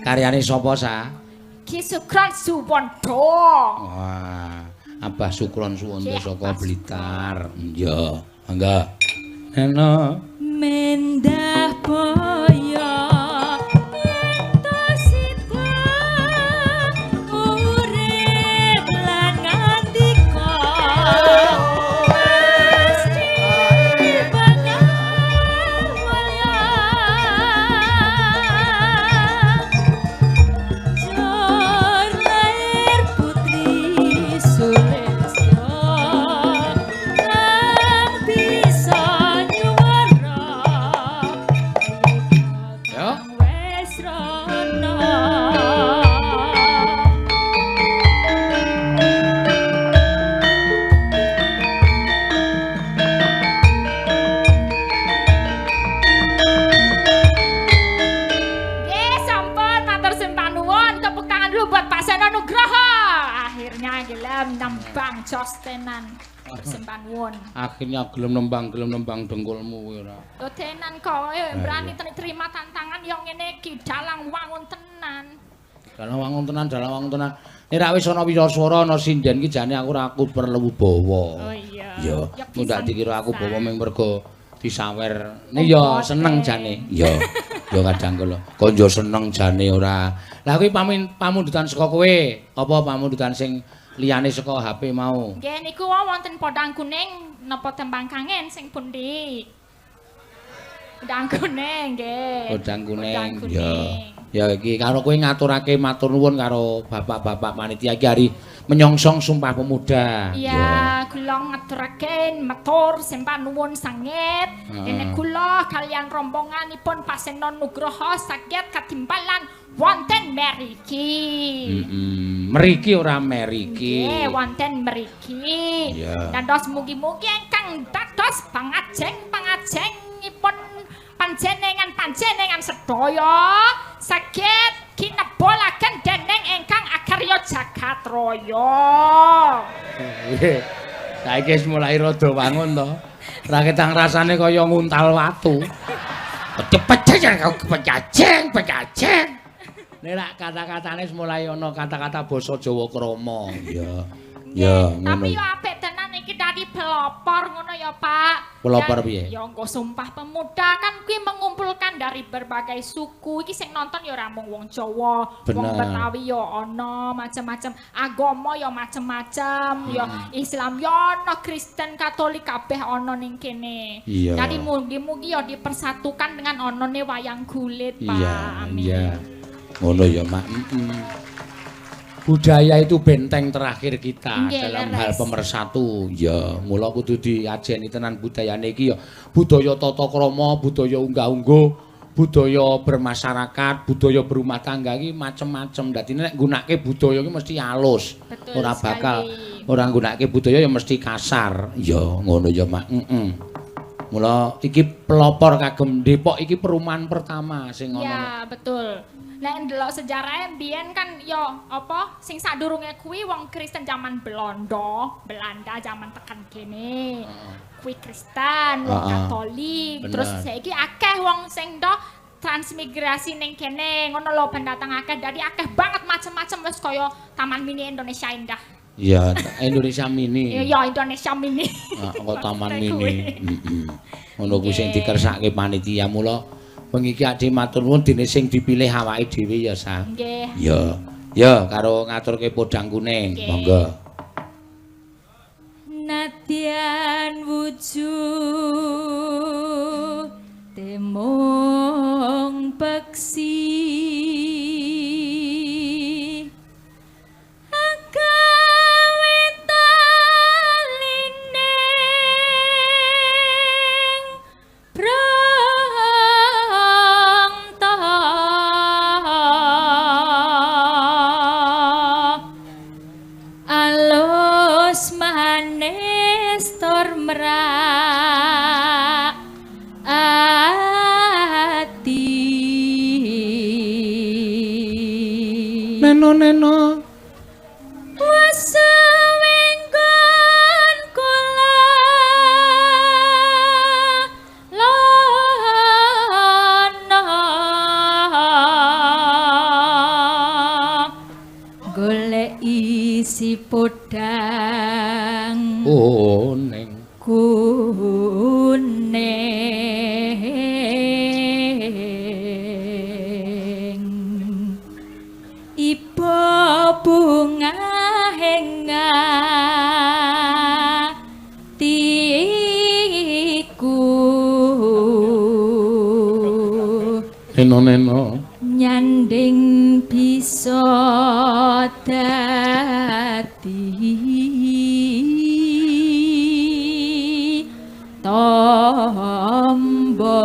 A: Karyane sapa, Sa?
C: Ki Sukron Suwondo.
A: Wah, Abah Sukron Suwondo saka Blitar. Iya, mangga. Neno
D: mendah boyo yen sida urip lan ngandika mesti bakal mulya jor lair putri Sulistyo kang bisa nyuwara.
A: Ya.
D: Wes rono.
C: Nggih, sampun matur sembah nuwun. Tepuk tangan dulu buat Pak Seno Nugroho. Akhirnya gelem nembang jos tenan. Sembah nuwun.
A: Akhirnya gelem nembang dengkulmu kowe ora.
C: Lho tenan kok berani terima tantangan yang ngene iki dalang wangun tenan.
A: Dalang wangun tenan, dalang wangun tenan. Nek ra wis ana wiraswara ana sinden ki jane aku ora aku perlu bawa.
C: Oh iya.
A: Ya,
C: Ya,
A: ndak dikira aku
C: pisan-pisan.
A: bawa mung mergo disawer. Nek ya seneng jane. Ya. Ya kadang kala. Konjo seneng jane ora. Lah kuwi pamundutan saka kowe, apa pamundutan sing liyane saka HP mau?
C: Nggih niku wonten podang kuning napa tembang kangen sing pundi? Podang kuning nggih.
A: Podang kuning.
C: Podang
A: Ya.
C: kuning.
A: Ya iki karo kowe ngaturake matur nuwun karo bapak-bapak panitia iki hari menyongsong Sumpah Pemuda.
C: Iya, kula ngaturaken matur sembah nuwun sanget.
A: Heeh.
C: Dene kula kalian rombonganipun Pak Seno Nugroho saged katimbalan wonten meriki.
A: Meriki ora meriki.
C: Nggih, wonten meriki.
A: Iya.
C: Dados mugi-mugi ingkang dados pangajeng-pangajengipun panjenengan-panjenengan sedaya saged kinebolaken dening ingkang akarya jagat raya.
A: Saiki wis mulai rada wangun to. Ra ketang rasane kaya nguntal watu. Pececeng, pececeng. Nek rak kata-katane wis mulai ana kata-kata basa Jawa krama. Ya. Ya, ngono.
C: Tapi yo apik tenan iki dari pelopor ngono ya, Pak.
A: Pelopor piye?
C: Ya engko Sumpah Pemuda kan kuwi mengumpulkan dari berbagai suku. Iki sing nonton ya ora mung wong Jawa, wong Betawi ya ana, macem-macem agama ya macem-macem, ya Islam ya ana, Kristen, Katolik kabeh ana ning kene.
A: Iya.
C: Jadi mugi-mugi ya dipersatukan dengan onone wayang kulit, Pak.
A: Iya,
C: Amin.
A: iya. Ngono ya, Mak. Budaya itu benteng terakhir kita
C: Nggih,
A: dalam
C: leres.
A: hal pemersatu. Ya, mula kudu diajeni tenan budayane iki ya. Budaya tata krama, budaya unggah-ungguh, budaya bermasyarakat, budaya berumah tangga iki macem-macem. Dadi nek nggunakake budaya iki mesti halus.
C: Betul
A: Ora bakal
C: sekali.
A: ora nggunakake budaya ya mesti kasar. Ya, ngono ya, Mak. Mula iki pelopor kagem Depok iki perumahan pertama sing ana.
C: Ya, betul. Nek ndelok sejarahe mbiyen kan ya apa sing sadurunge kuwi wong Kristen zaman Belanda, Belanda zaman tekan kene. Kuwi Kristen, wong Katolik,
A: Bener.
C: terus saiki akeh wong sing do transmigrasi ning kene, ngono lho pendatang akeh. Dadi akeh banget macem-macem wis kaya Taman Mini Indonesia Indah.
A: Iya, Indonesia Mini.
C: Ya Indonesia Mini.
A: Kok Taman
C: Maksudnya
A: Mini. Heeh. Ngono kuwi sing
C: Nggih.
A: dikersake panitia mula wengi iki ade matur nuwun dene sing dipilih awake dhewe ya, Sa.
C: Nggih.
A: Ya. Ya karo ngaturke podang kuning.
C: Nggih.
A: Monggo.
D: Nadyan wujud temung peksi agawe talining prangta alus manis tur merak ati.
A: Neno neno.
D: Wasewenggon kula lono. Si podang
A: kuning
D: kuning iba bunga atiku
A: neno-neno
D: nyanding bisa dadi tombo.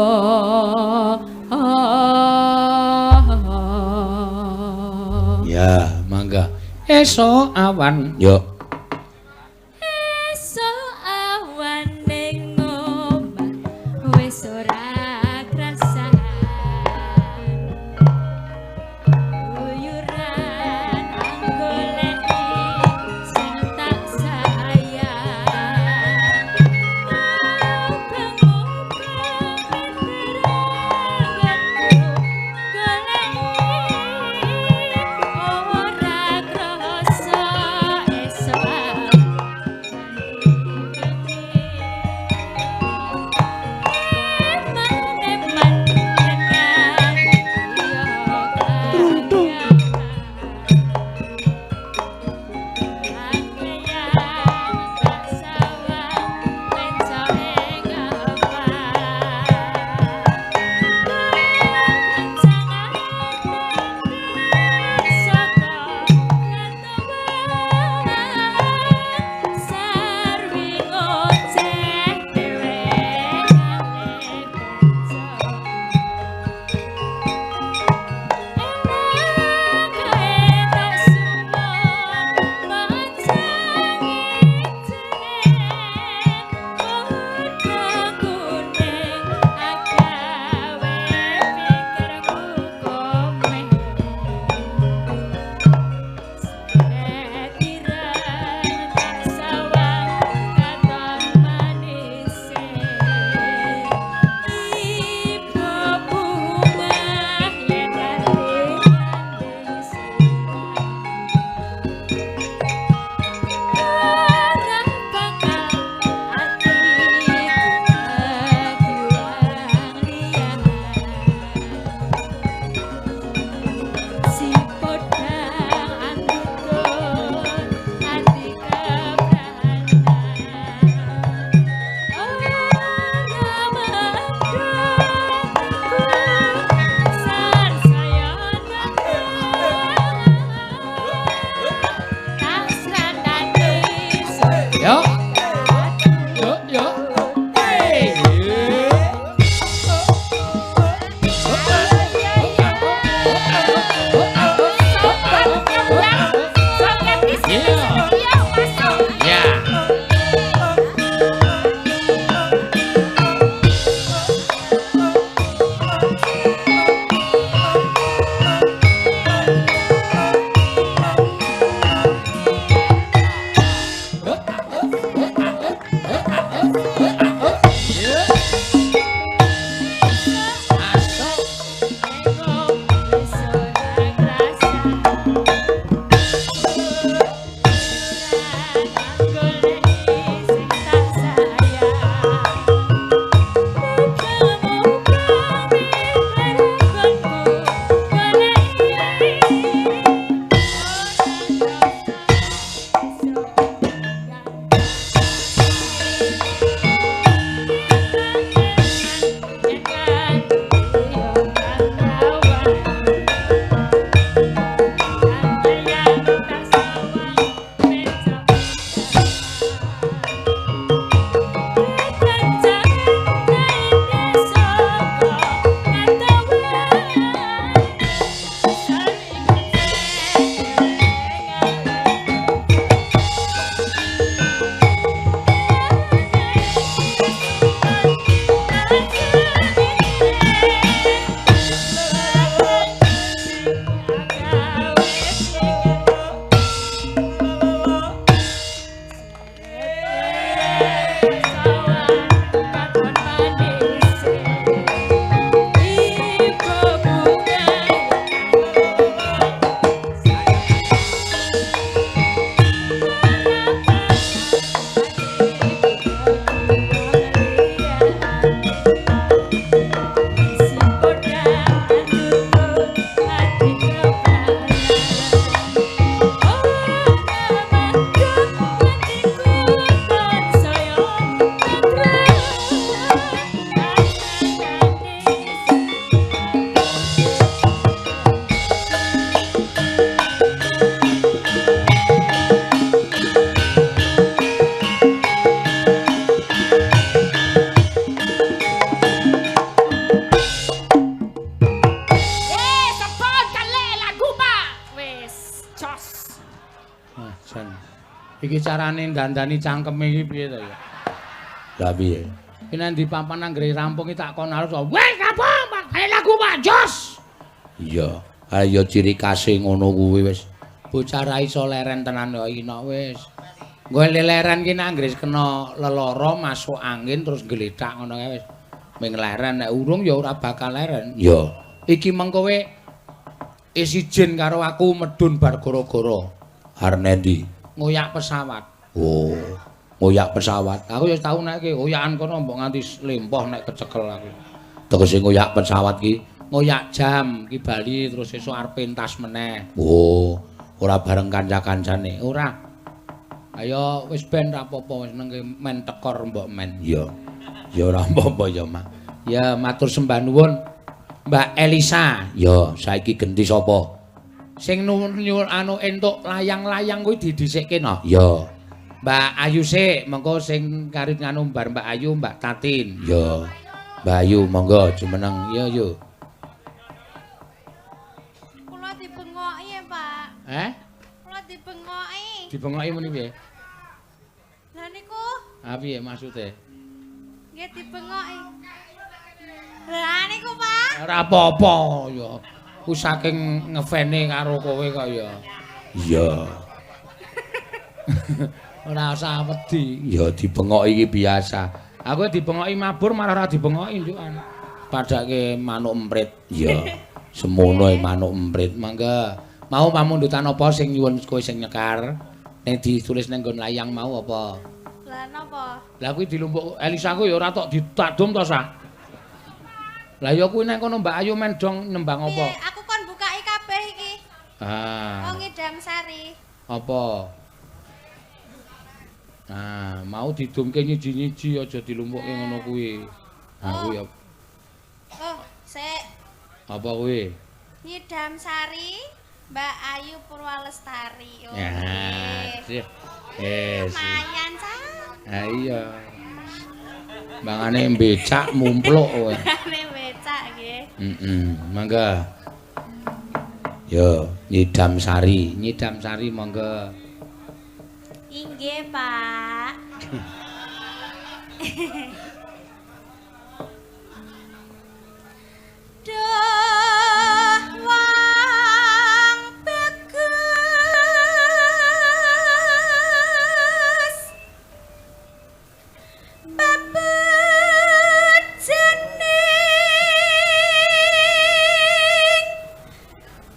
A: Ya, mangga. Esuk awan. Yo.
D: Esuk awan ning omah wis ora krasan. Uyuran anggoleki sing tak sayang. Ubeng-ubeng teranganku goleki ora krasa esuk
A: Iki carane dandani cangkeme iki piye to ya? Lah piye? Iki nang ndi papan anggere rampung iki tak kon harus. Wes rampung, Pak. Ayo lagu Pak Jos. Iya, ayo ciri khase ngono kuwi wis. Bocah ra iso leren tenan kok iki nok wis. Nggo leren ki nek anggere kena lelara masuk angin terus gletak ngono kae wis. Ming leren nek urung ya ora bakal leren. Iya. Iki mengko kowe wis izin karo aku medhun bar gara-gara. Arep nendi? Ngoyak pesawat. Oh, ngoyak pesawat. Aku ya tau nek iki oyakan kono mbok nganti lempoh nek kecekel aku. Tegese ngoyak pesawat ki ngoyak jam ki bali terus sesuk arep pentas meneh. Oh, ora bareng kanca-kancane. Ora. Ayo wis ben ra apa-apa wis nang men tekor mbok men. Iya. Ya ora apa-apa ya, Mak. Ya matur sembah nuwun Mbak Elisa. Ya, saiki genti sapa? Sing nyuwun anu entuk layang-layang kuwi didhisikke no. Ya. Mbak Ayu sik, mengko sing karit nganu bar Mbak Ayu, Mbak Tatin. Ya. Mbak Ayu monggo jumeneng. Ya yo.
B: Kula dibengoki ya, Pak.
A: Eh?
B: Kula dibengoki.
A: Dibengoki muni piye?
B: Lah niku.
A: Ah piye maksude?
B: Nggih dibengoki. Lah niku, Pak.
A: Ora apa-apa ya. Ku saking ngefane karo kowe kok ya. Iya. Ora usah wedi. Ya dibengoki iki biasa. Aku dibengoki mabur malah ora dibengoki njukan. Padake manuk emprit. Iya. Semono e manuk emprit. Mangga. Mau pamundutan apa sing nyuwun kowe sing nyekar? Ning ditulis ning nggon layang mau apa?
B: Lah napa?
A: Lah kuwi dilumpuk Elisa ku ya ora tok ditadum to, Sa. Lah ya kuwi nang kono Mbak Ayu men dong nembang apa?
B: Aku kon bukai kabeh iki.
A: Ah.
B: Wong Ngidam Sari.
A: Apa? Nah, mau didumke nyiji-nyiji aja dilumpukke ngono kuwi. Nah, kuwi ya.
B: Oh, sik.
A: Apa kuwi?
B: Ngidam Sari, Mbak Ayu Purwalestari. Oh.
A: Ya. Yes.
B: Lumayan, Sa.
A: Ha iya. Mangane becak mumpluk kowe.
B: Mangane becak nggih.
A: Heeh, mangga. Yo, Nyidam Sari, Nyidam Sari monggo.
B: Inggih, Pak. Duh wong bagus babejening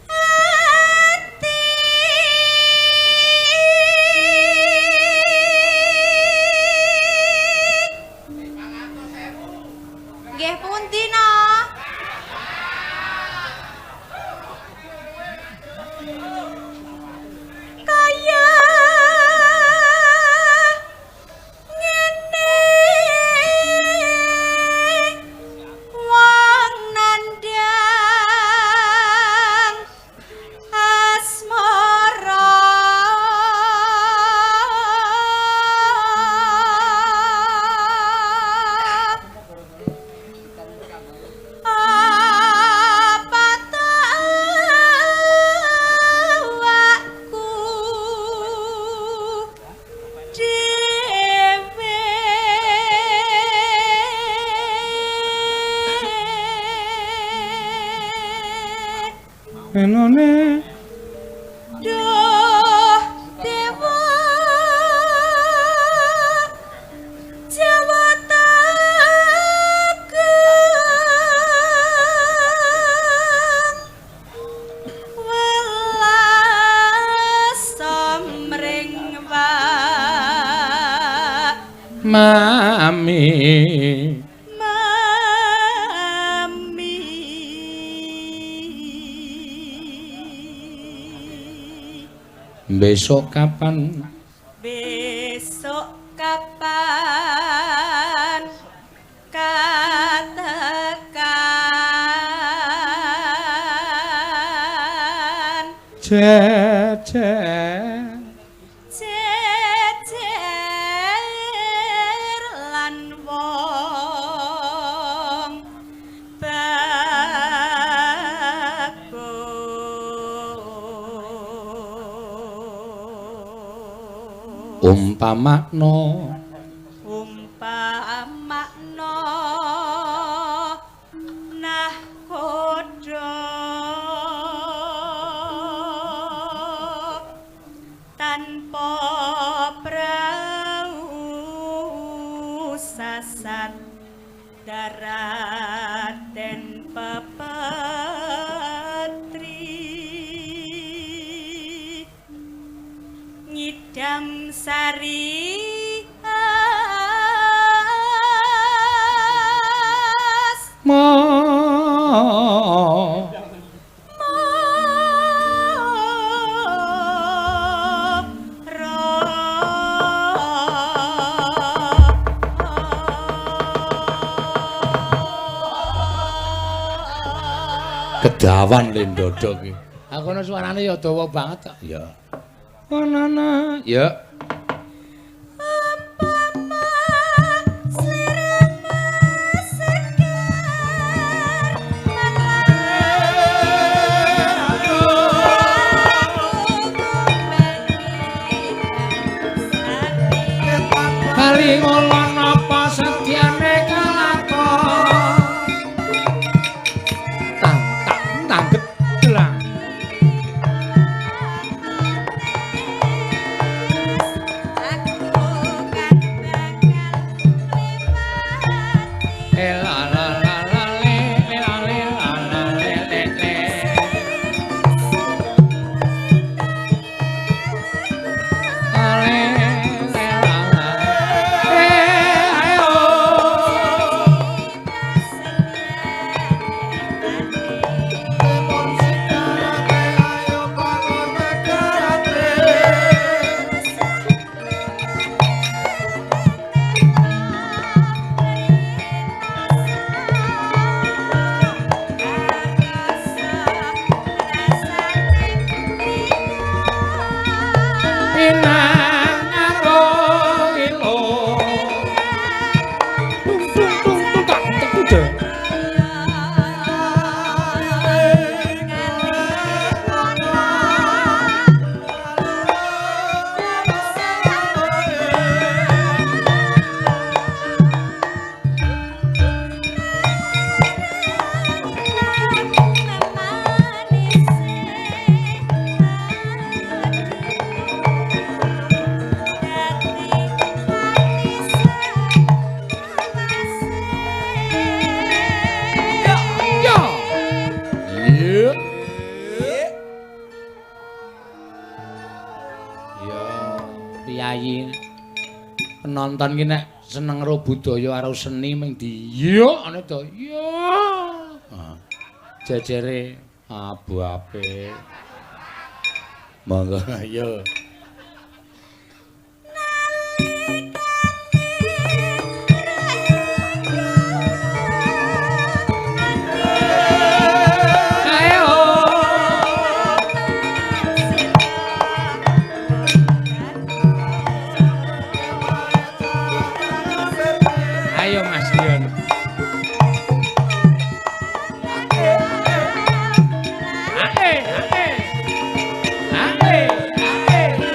B: ati nggih pundi no? Kaya ngene wong nandhang asmara apa ta awakku dhewe
A: Enone
B: Duh dewa Jawata agung welas samring wak
A: mami
B: mami
A: besok kapan?
B: Besok kapan katakan
A: Jejer
B: jejer lan wong bagus.
A: Umpamakna
B: umpamakna nahkoda tanpa prau sasat darat den pepetri nyidam sari as
A: ma kedawan le ndodok iki. Aku ana suarane ya dawa banget kok. Ya. Onana, ya.
B: Umpama sliramu segar
A: Kali ngulon apa sedyane kalakon. Tang tang tang gelang.
B: Aku kan bakal ngliwati
A: La la la la le le la le la la le le le. La le le la la. Eh ayo. Pinang aro ilo. Tung tung tung tung tak tak udah. Ya ya. Iya. Ya, piyayi penonton ki nek seneng karo budaya karo seni ming di yo ana to. Ya. Jejere abu apik. Monggo ayo. Ayo. Ayo Mas Dion. Ae, ae. Ae, ae.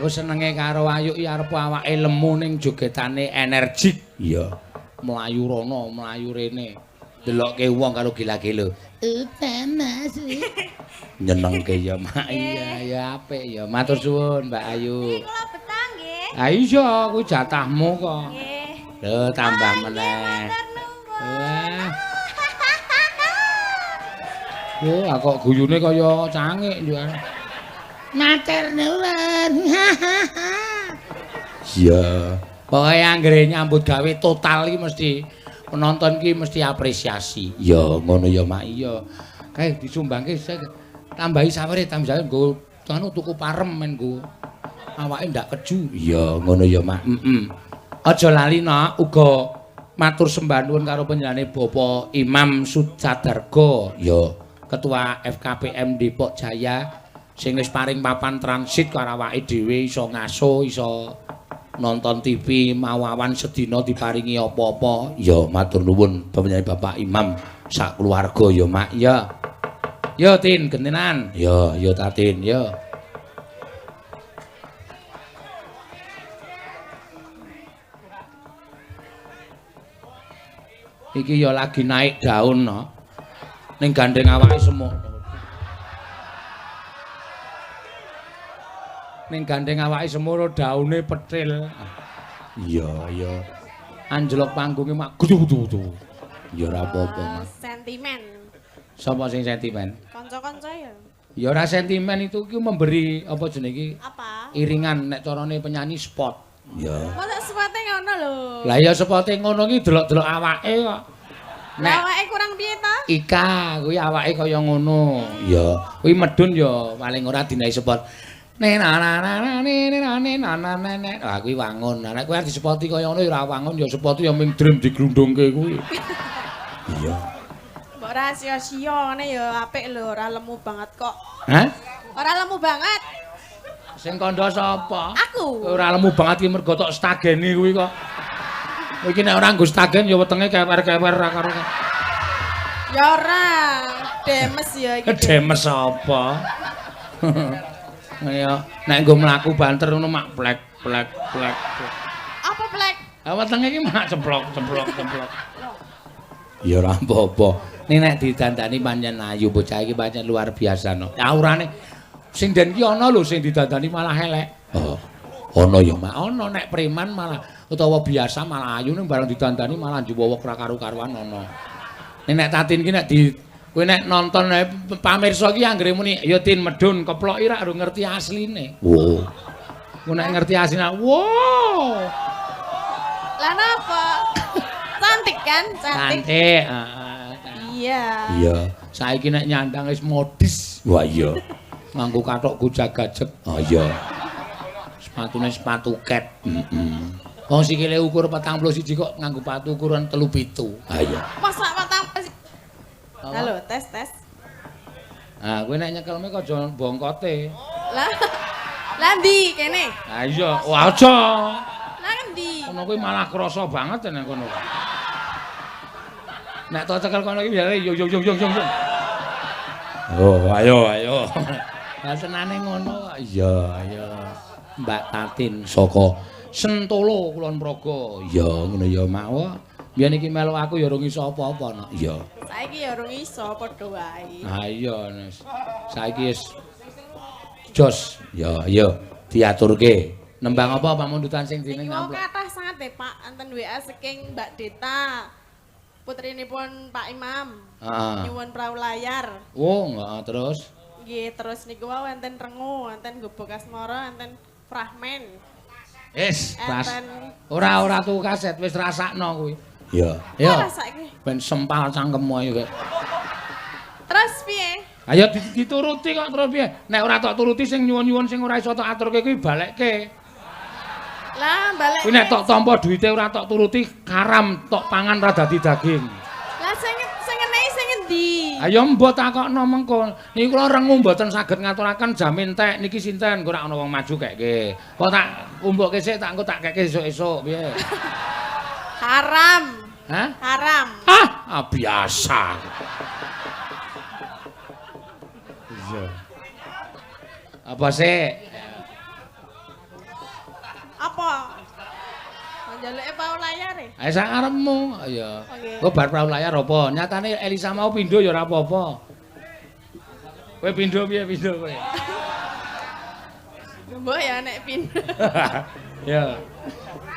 A: Aku senenge karo Ayu iki arep awake lemu ning jogetane energik. Iya. Mlayu rono, mlayu rene. Delokke wong karo gila-gila. Udan Mas. Nyenengke ya, Mak. Iya, ya apik ya. Matur suwun, Mbak Ayu.
B: Nggih, kula betah nggih.
A: Ha iya, kuwi jatahmu kok.
B: Nggih.
A: Lho, tambah meneh. Wah. Wah, kok guyune kaya cangik yo. Matur nuwun. Iya. Pokoke anggere nyambut gawe total iki mesti penonton iki mesti apresiasi. Ya ngono ya, Mak. Iya. Kae disumbangke tambahi sawere, tambahi nggo anu tuku parem men nggo awake ndak keju. Iya, ngono ya, Mak. Heeh. Aja lali nak uga matur sembah nuwun karo panjenengane Bapak Imam Sucadarga, ya, Ketua FKPM Depok Jaya sing wis paring papan transit karo awake dhewe iso ngaso, iso nonton TV mawawan sedina diparingi apa-apa. Ya matur nuwun panjenengane Bapak Imam sak keluarga ya, Mak. Ya. Ya Tin, gentenan. Ya, ya Tatin, ya. Iki ya lagi naik daun no. Ning gandeng awake semua. Ning gandeng awake semono daune petil. Iya, iya. Anjlok panggunge mak gudu-gudu. Ya ora apa-apa, Mas.
B: Sentimen.
A: Sapa sing sentimen?
B: Kanca-kanca ya.
A: Ya ora sentimen itu ki memberi apa jenenge iki?
B: Apa?
A: Iringan nek carane penyanyi spot. Ya.
B: Mosok spote ngono lho.
A: Lah ya spote ngono ki delok-delok awake kok.
B: Nek awake kurang piye ta?
A: Ika kuwi awake kaya ngono. Ya, kuwi medun ya paling ora dinahi spot. Ne na na na na ne ne na ne na na ne ne. Ah kuwi wangun. Lah nek kowe arep disepoti kaya ngono ya ora wangun ya sepoti ya ming dream diglundungke kuwi. Iya.
B: Mbok ora sia-sia ngene ya apik lho, ora lemu banget kok.
A: Hah?
B: Ora lemu banget.
A: Sing kandha sapa?
B: Aku.
A: Ora lemu banget ki mergo tok stageni kuwi kok. Iki nek ora nggo stagen ya wetenge kewer-kewer ra karo.
B: Ya ora, demes ya iki.
A: Demes apa? Ya, nek nggo mlaku banter ngono mak plek plek plek.
B: Apa plek?
A: Ha wetenge iki mak ceplok ceplok ceplok. Ya ora apa-apa. Ning nek didandani pancen ayu bocah iki pancen luar biasa no. Aurane sing den ki ana lho sing didandani malah elek. Oh. Ana ya mak ana nek preman malah utawa biasa malah ayu ning bareng didandani malah njuwowok ra karu-karuan ana. Ning nek Tatin ki nek di kowe nek nonton pamirsa ki anggere muni ya Tin medun keploki rak ora ngerti asline. Wo. Kowe nek ngerti asline, wo.
B: Lah napa? Cantik kan? Cantik.
A: Cantik, heeh.
B: Iya.
A: Iya. Saiki nek nyandang wis modis. Wah iya. Nganggo kathok gojag-gajeg. Oh iya. Sepatune sepatu ket. Heeh. Wong sikile ukur 41 kok nganggo sepatu ukuran 37. Ha iya.
B: Masa patang. Halo, tes tes.
A: Ah, kowe nek nyekelme kok aja bongkote.
B: Lah. Lah ndi kene?
A: Ha iya, wah aja.
B: Lah endi?
A: Kono kuwi malah krasa banget nek kono. Nek tok cekel kono iki biasane yo yo yo yo yo. Oh, ayo ayo. Lah senane ngono kok. Iya, ayo. Mbak Tatin saka Sentolo Kulon Progo. Iya, ngono ya, Mak. Wah, biyen iki melu aku ya urung iso apa-apa, no. Iya.
B: Saiki ya urung iso padha wae.
A: Ha iya, Nes. Saiki wis jos. Ya, iya, diaturke. Nembang apa pamundutan sing dene
B: ngamplok?
A: Kathah
B: sanget e, Pak, enten WA saking Mbak Deta. Putrinipun Pak Imam.
A: Heeh.
B: Nyuwun prau layar.
A: Oh, heeh, terus?
B: Nggih, terus niku wau enten rengu, enten gubuk asmara, enten fragmen.
A: Wis, pas. Ora tuku kaset, wis rasakno kuwi. Iya.
B: Ya. Rasake.
A: Ben sempal cangkemmu ayo kowe.
B: Terus piye?
A: Ayo dituruti kok terus piye? Nek ora tok turuti sing nyuwun-nyuwun sing ora iso tok aturke kuwi balekke.
B: Lah, balekke.
A: Kuwi nek tok tampa duwite ora tok turuti karam tok pangan ora dadi daging.
B: Lah sing ngenehi sing endi?
A: Ayo mbok takokno mengko. Niki kula rengu mboten saged ngaturaken jamin tek niki sinten engko ora ana wong maju keke. Kok tak umbukke sik tak engko tak keke esuk-esuk piye?
B: Haram.
A: Hah?
B: Haram.
A: Ah, biasa. Iya. Apa sih?
B: Njaluke pau layar e.
A: Ayo sak karepmu. Ya.
B: Oke.
A: Engko bar prau layar apa? Nyatane Elisa mau pindho ya ora apa-apa. Kowe pindho piye pindho kowe?
B: Mbok ya nek pindho.
A: Ya.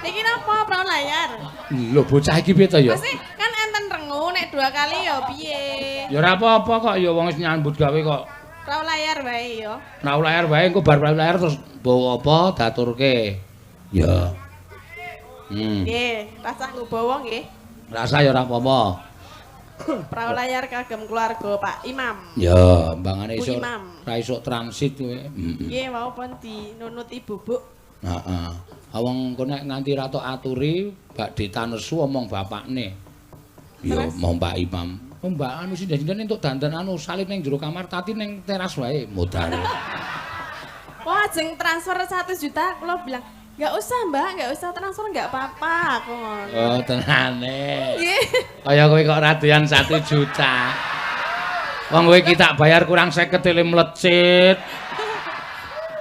B: Niki napa prau layar?
A: Lho bocah iki piye to ya?
B: Mesti kan enten rengu nek 2 kali ya piye?
A: Ya ora apa-apa kok ya wong wis nyambut gawe kok.
B: Prau layar wae ya.
A: Prau layar wae engko bar prau layar terus bawa apa daturke. Ya.
B: Nggih, rasah nggo bawa nggih.
A: Rasah ya ora apa-apa.
B: Prau layar kagem keluarga Pak Imam.
A: Ya, mbangane isuk ra isuk transit kowe.
B: Nggih, wau pun dinunuti bubuk.
A: Heeh. Wong engko nek nganti ra tok aturi, Mbak Deta nesu omong bapakne. Ya, omong Pak Imam. Oh, Mbak anu sinden-sinden entuk dandan anu salib ning jero kamar, tati ning teras wae modal.
B: Wah, ajeng transfer 1 juta kula bilang, "Enggak usah, Mbak, enggak usah transfer, enggak apa-apa." Aku ngono.
A: Oh, tenane.
B: Nggih.
A: Kaya kowe kok ra doyan 1 juta. Wong kowe iki tak bayar kurang 50 ele mlecit.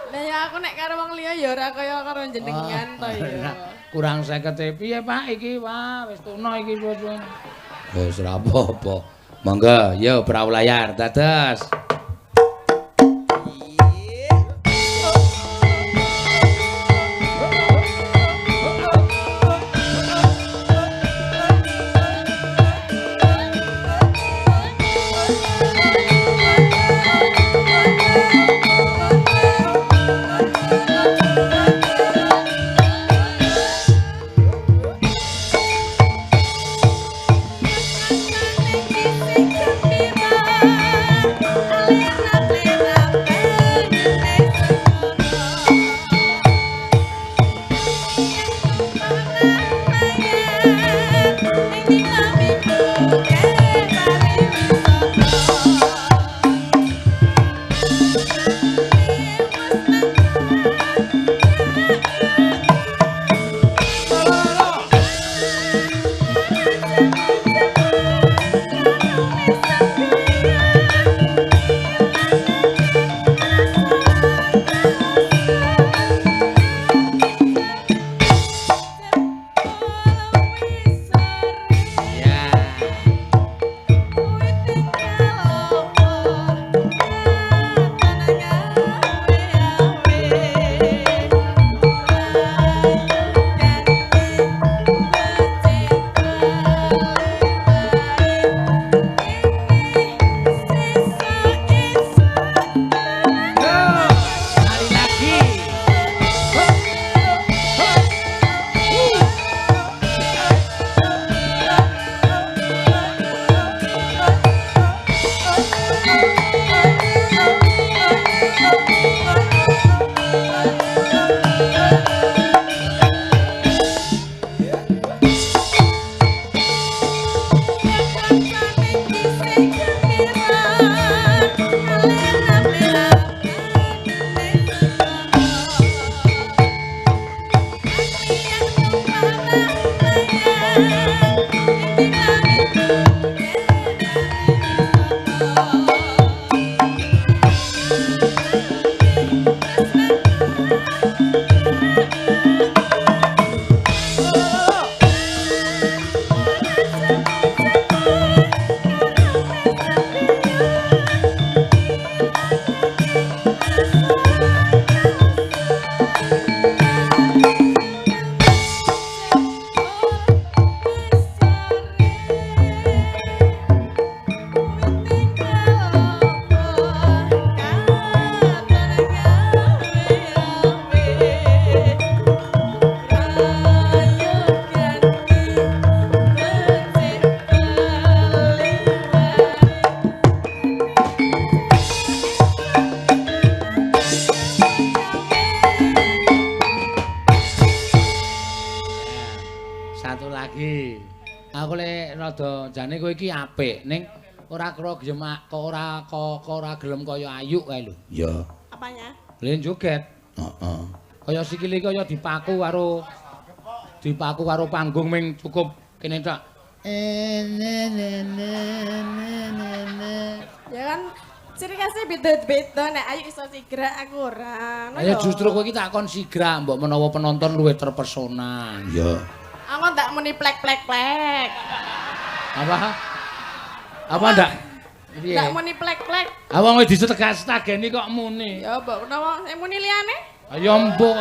B: Lah ya aku nek karo wong liya ya ora kaya karo jenengan to ya.
A: Kurang 50 piye, Pak iki? Wah, wis tuno iki suwe-suwe. Wis ora apa-apa. Monggo, yo prau layar dados. Jane kowe iki apik ning ora kira gelem kok ora kok ora gelem kaya Ayu kae lho. Iya.
B: Apanya?
A: Lha joget. Heeh. Kaya sikile kaya dipaku karo panggung ming cukup kene tok.
B: Ya kan ciri khasnya beda-beda nek Ayu iso sigrak aku ora.
A: Ayo justru kowe iki tak kon sigrak mbok menawa penonton luwih terpesona. Iya.
B: Aku ndak muni plek plek plek.
A: Apa? Apa ndak? Piye?
B: Ndak muni plek plek.
A: Ah wong wis disetegas-tegeni kok muni.
B: Ya mbok menawa sing muni liyane.
A: Ayo mbok.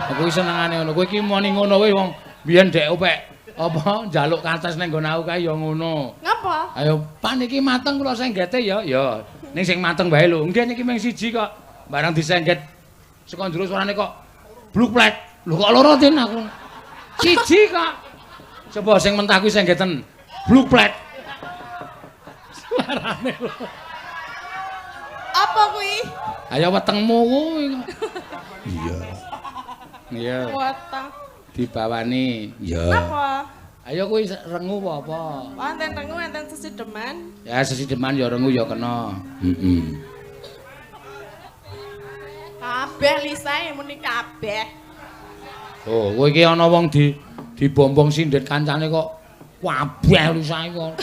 A: Aku iki senengane ngono. Kowe iki muni ngono kuwi wong biyen dek opek apa njaluk kates ning nggon aku kae ya ngono.
B: Ngapa?
A: Ayo pan iki mateng kula senggete ya. Ya. Ning sing mateng wae lho. Nggih niki mung siji kok. Barang disengget saka njero suarane kok bluk plek. Lho kok loro tin aku. Siji kok. Coba sing mentah kuwi senggeten. Bluk plek. Suarane lho.
B: Apa kuwi?
A: Ayo wetengmu kuwi. Iya. Iya.
B: Weteng.
A: Dibawani. Iya.
B: Napa?
A: Ayo kuwi rengu apa apa?
B: Wonten rengu enten sesideman.
A: Ya sesideman ya rengu ya kena. Heeh.
B: Kabeh lisae muni kabeh.
A: Oh, kowe iki ana wong dibombong sindet kancane kok kabeh lisae kok.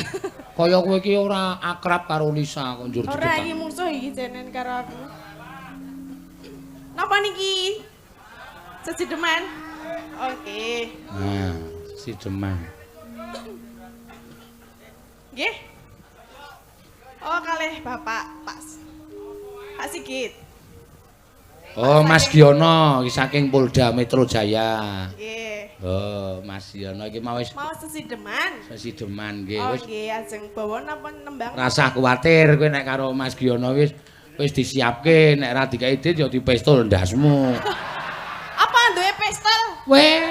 A: Kaya kowe iki ora akrab karo Lisa kok njur
B: Ora iki mungsuh iki jenen karo aku. Napa niki? Sesideman. Oke.
A: Nah, sesideman.
B: Nggih. Oh, kalih Bapak Pak. Pak Sigit.
A: Oh, Mas Giono iki saking Polda Metro Jaya.
B: Nggih.
A: Oh, Mas Giono iki mau wis
B: mau sesideman.
A: Sesideman nggih
B: Oh,
A: wis.
B: nggih, ajeng bawa napa nembang.
A: Rasah kuwatir kowe nek karo Mas Giono wis wis disiapke nek ra dikeki dit ya dipistol ndasmu.
B: Apa duwe pistol?
A: Weh.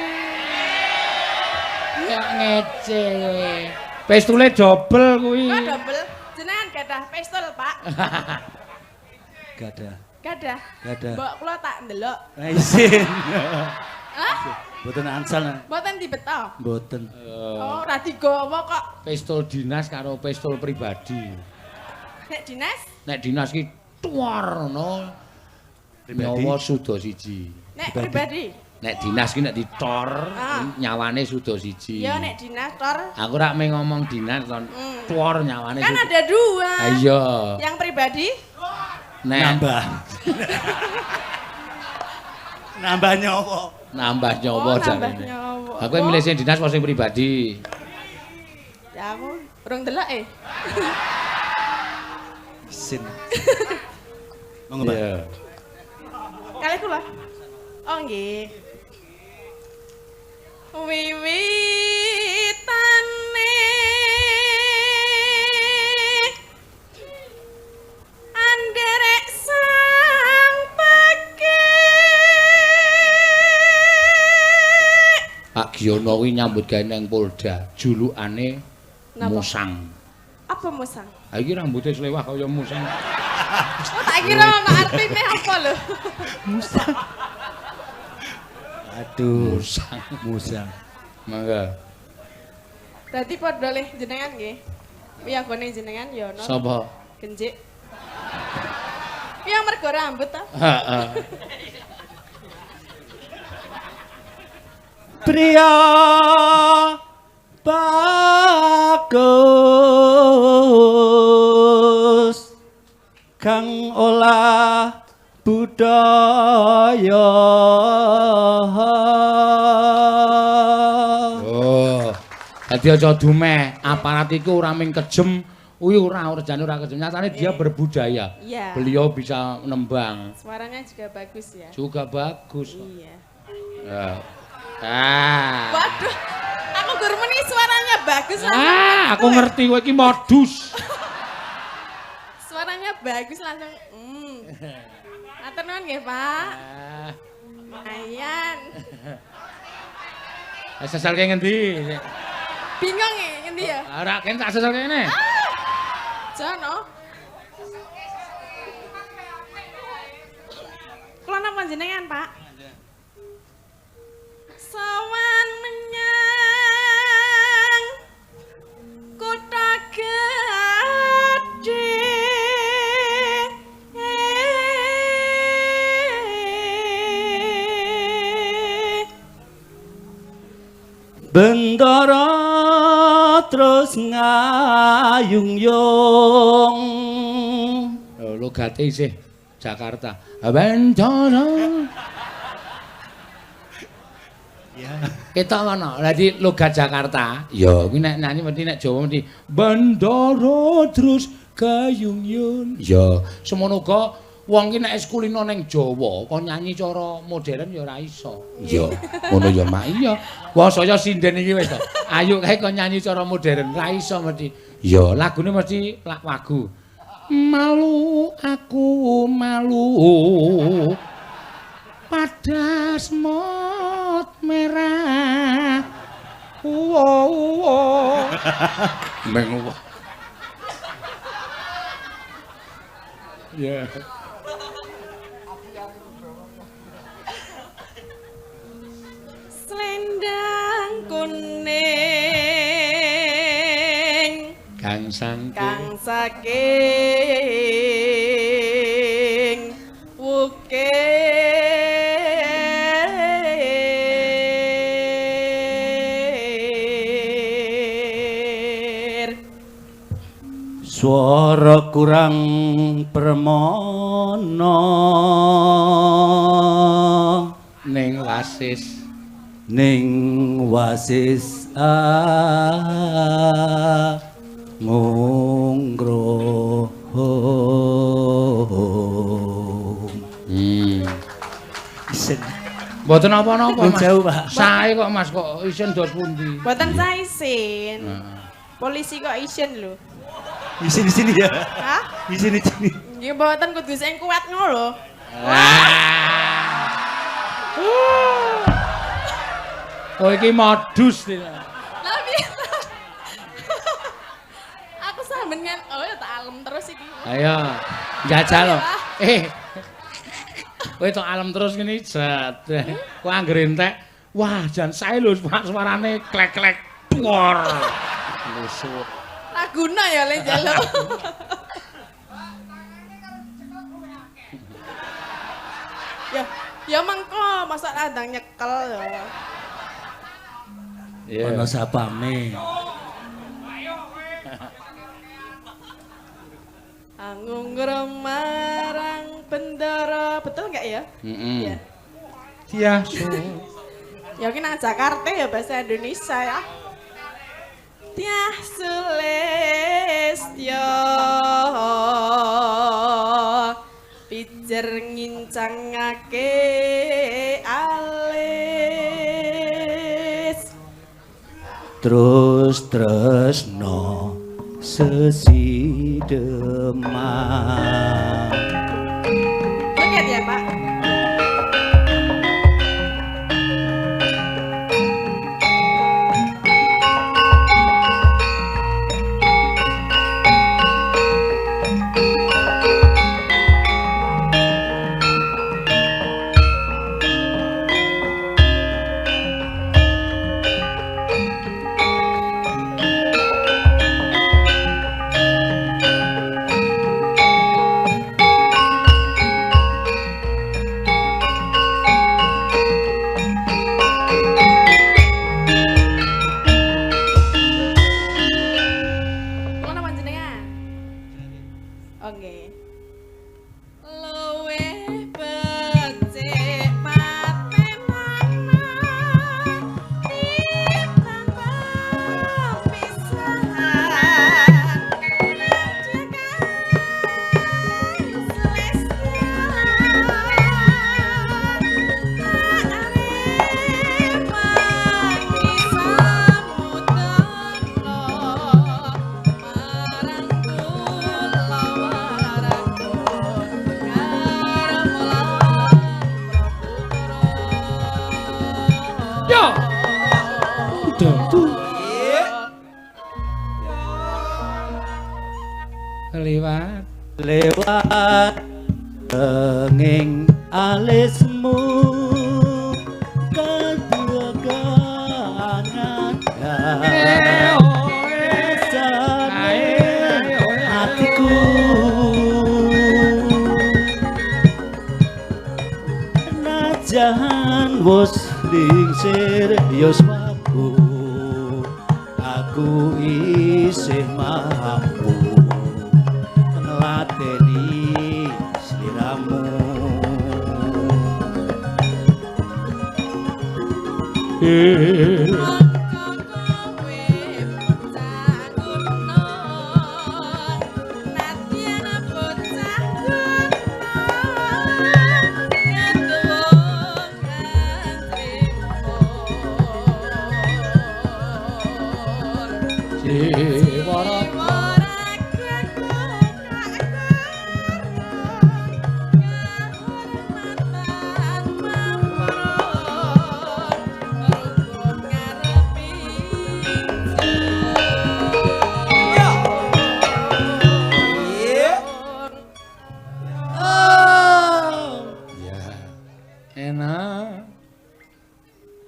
A: Ya ngece kowe. Pistole dobel kuwi.
B: Kok dobel? Jenengan gadah pistol, Pak?
E: Gadah.
B: Gadah.
E: Gadah.
B: Mbok kula tak ndelok.
E: Nah, isin.
B: Hah?
E: Mboten angsal.
B: Mboten dibeto.
E: Mboten.
B: Oh, ora digawa kok.
A: Pistol dinas karo pistol pribadi.
B: Nek dinas?
A: Nek dinas ki tuar ngono. Nyawa suda siji.
B: Nek pribadi?
A: Nek dinas ki nek ditor nyawane suda siji.
B: Ya nek dinas tor.
A: Aku rak mung ngomong dinas ton. Tuar nyawane.
B: Kan ada dua.
A: Iya.
B: Yang pribadi?
A: Nek
E: nambah. Nambah nyawa.
A: Nambah nyawa
B: oh, nambah
A: jarene.
B: Nyawa.
A: Aku milih sing dinas apa sing pribadi?
B: Ya aku urung delok e.
E: Isin. Monggo, Pak.
A: Iya.
B: Kalih kula. Oh nggih. Wiwitane anderek sang pekik.
A: Pak Giono kuwi nyambut gawe nang Polda, julukane Musang.
B: Apa musang?
A: Ha iki rambute slewah kaya musang.
B: Oh, tak kira ana artine apa lho.
E: Musang. Aduh,
A: musang,
E: musang.
A: Mangga.
B: Berarti padha leh jenengan nggih. Wiyagone jenengan ya ana.
A: Sapa?
B: Genjik. Ya mergo rambut ta.
A: Heeh.
E: Pria bagus kang olah budaya.
A: Oh. Dadi aja dumeh, aparat iku ora mung kejem, kuwi ora jane ora kejem. Nyatane dia berbudaya.
B: Iya.
A: Beliau bisa nembang.
B: Suaranya juga bagus ya.
A: Juga bagus.
B: Iya.
A: Ya. Ah.
B: Waduh, aku guru meni suaranya bagus langsung.
A: Ah, aku ngerti kowe iki modus.
B: Suaranya bagus langsung. Matur nuwun nggih, Pak. Lumayan.
A: Sesalke ngendi?
B: Bingung ngendi ya?
A: Ora kene tak sesalke ngene.
B: Jono. Kula napa jenengan, Pak? Sowan menyang kutha gedhe.
E: Bendara terus ngayung-yung.
A: Oh, logate isih Jakarta. Bendara. Ketok ngono. Lah di logat Jakarta, ya kuwi nek nyanyi mesti nek Jawa mesti Bendoro terus kayung-yun. Ya, semono uga wong ki nek wis kulino ning Jawa, kon nyanyi cara modern ya ora iso. Iya, ngono ya Mak. Iya. Wah, saya sinden iki wis to. Ayo kae kon nyanyi cara modern, ora iso mesti. Ya, lagune mesti lak wagu. Malu aku malu. Pada semut merah. Uwo uwo. Meng uwo. Ya.
B: Selendang kuning
A: kang saking
B: kang saking wukir.
E: Swara kurang permana
A: ning wasis
E: ning wasis ngunggruh. Isin.
A: Mboten napa-napa Mas.
E: Jauh, Pak.
A: Sae kok Mas kok isin dos pundi?
B: Mboten sae isin. Polisi kok isin lho.
E: Isin di sini ya.
B: Hah?
E: Isin di sini.
B: Nggih mboten kudu sing kuat ngono lho.
A: Oh iki modus iki.
B: Lah piye? Aku sampean kan oh ya tak alem terus iki.
A: Ayo, njajal lho. Kowe tok alem terus ngene jet. Kowe anggere entek, wah jan sae lho suarane klek-klek. Duor. Lusuk.
B: Laguna ya le njaluk. Ya, ya mengko masa radang nyekel ya.
A: Iya.
E: Ana sapame.
B: Angungro marang bendara, betul enggak ya?
A: Heeh. Iya.
B: Ya ki nang Jakarta ya bahasa Indonesia ya. Tiah Sulistyo pijer ngincangake alis
E: terus tresno sesidema.
B: Joget ya Pak.
E: Lewat tenging alismu kedua kanan hatiku najan wis lingsir yuswaku aku isih mampu ngladeni sliramu.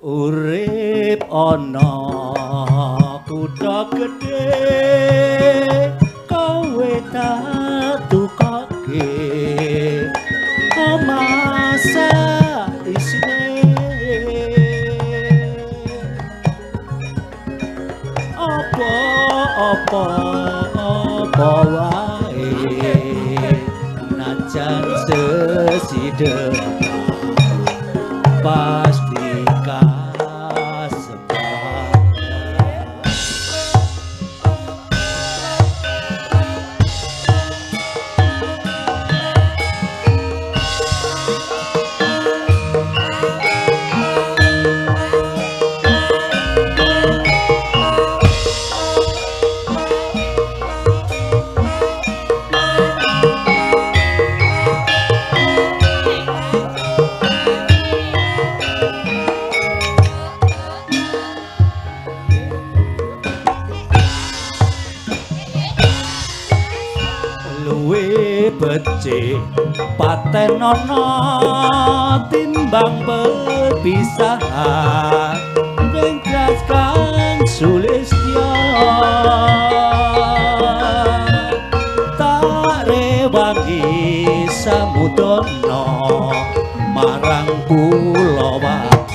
E: Urip ana kutha gedhe kowe tak tukoke omah isine apa apa apa wae najan sesidhe pasti becik patenono timbang perpisahan ringkas kang sulistya tak rewangi samudana marang kulawarga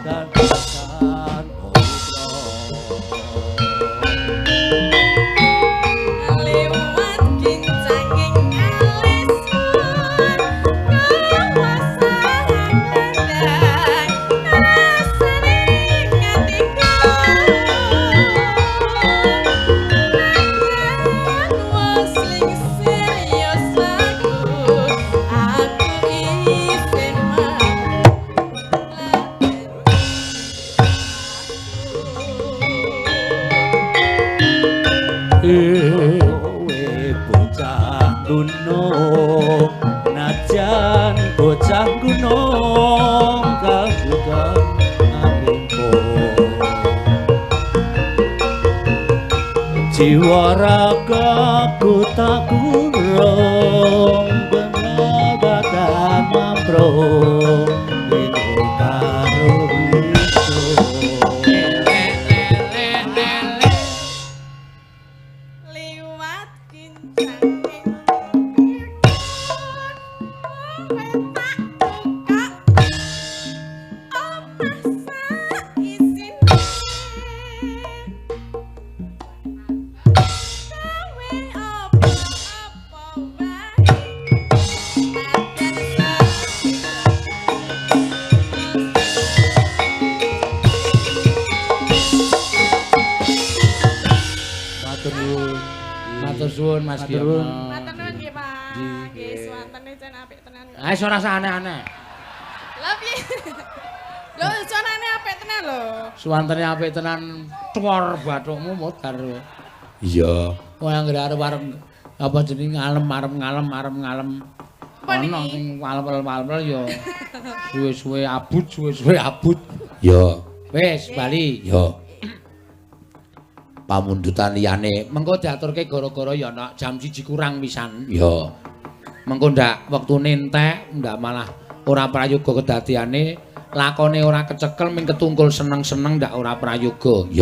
E: dan gunung najan bocah gunung kabuka arimpo jiwa raga ku tak kurung pengobatan mamprung itu karo
B: liwat kincang
A: Matur suwun Mas Giyono.
B: Matur nuwun nggih Pak. Nggih suwantene jan apik tenan.
A: Ah wis ora usah aneh-aneh.
B: Lha piye? Lho suwantene apik tenan lho.
A: Suwantene apik tenan tuwor bathukmu modar kowe. Iya. Kowe anggere arep-arep apa jenenge ngalem arep ngalem arep ngalem. Ana sing walwel-walwel ya suwe-suwe abut suwe-suwe abut.
F: Ya.
A: Wis bali.
F: Ya. Pamundutan liyane
A: mengko diaturke gara-gara ya nak jam 1 kurang pisan.
F: Ya.
A: Mengko ndak wektune entek, ndak malah ora prayoga kedadiane, lakone ora kecekel ming ketungkul seneng-seneng ndak ora prayoga.
F: Ya.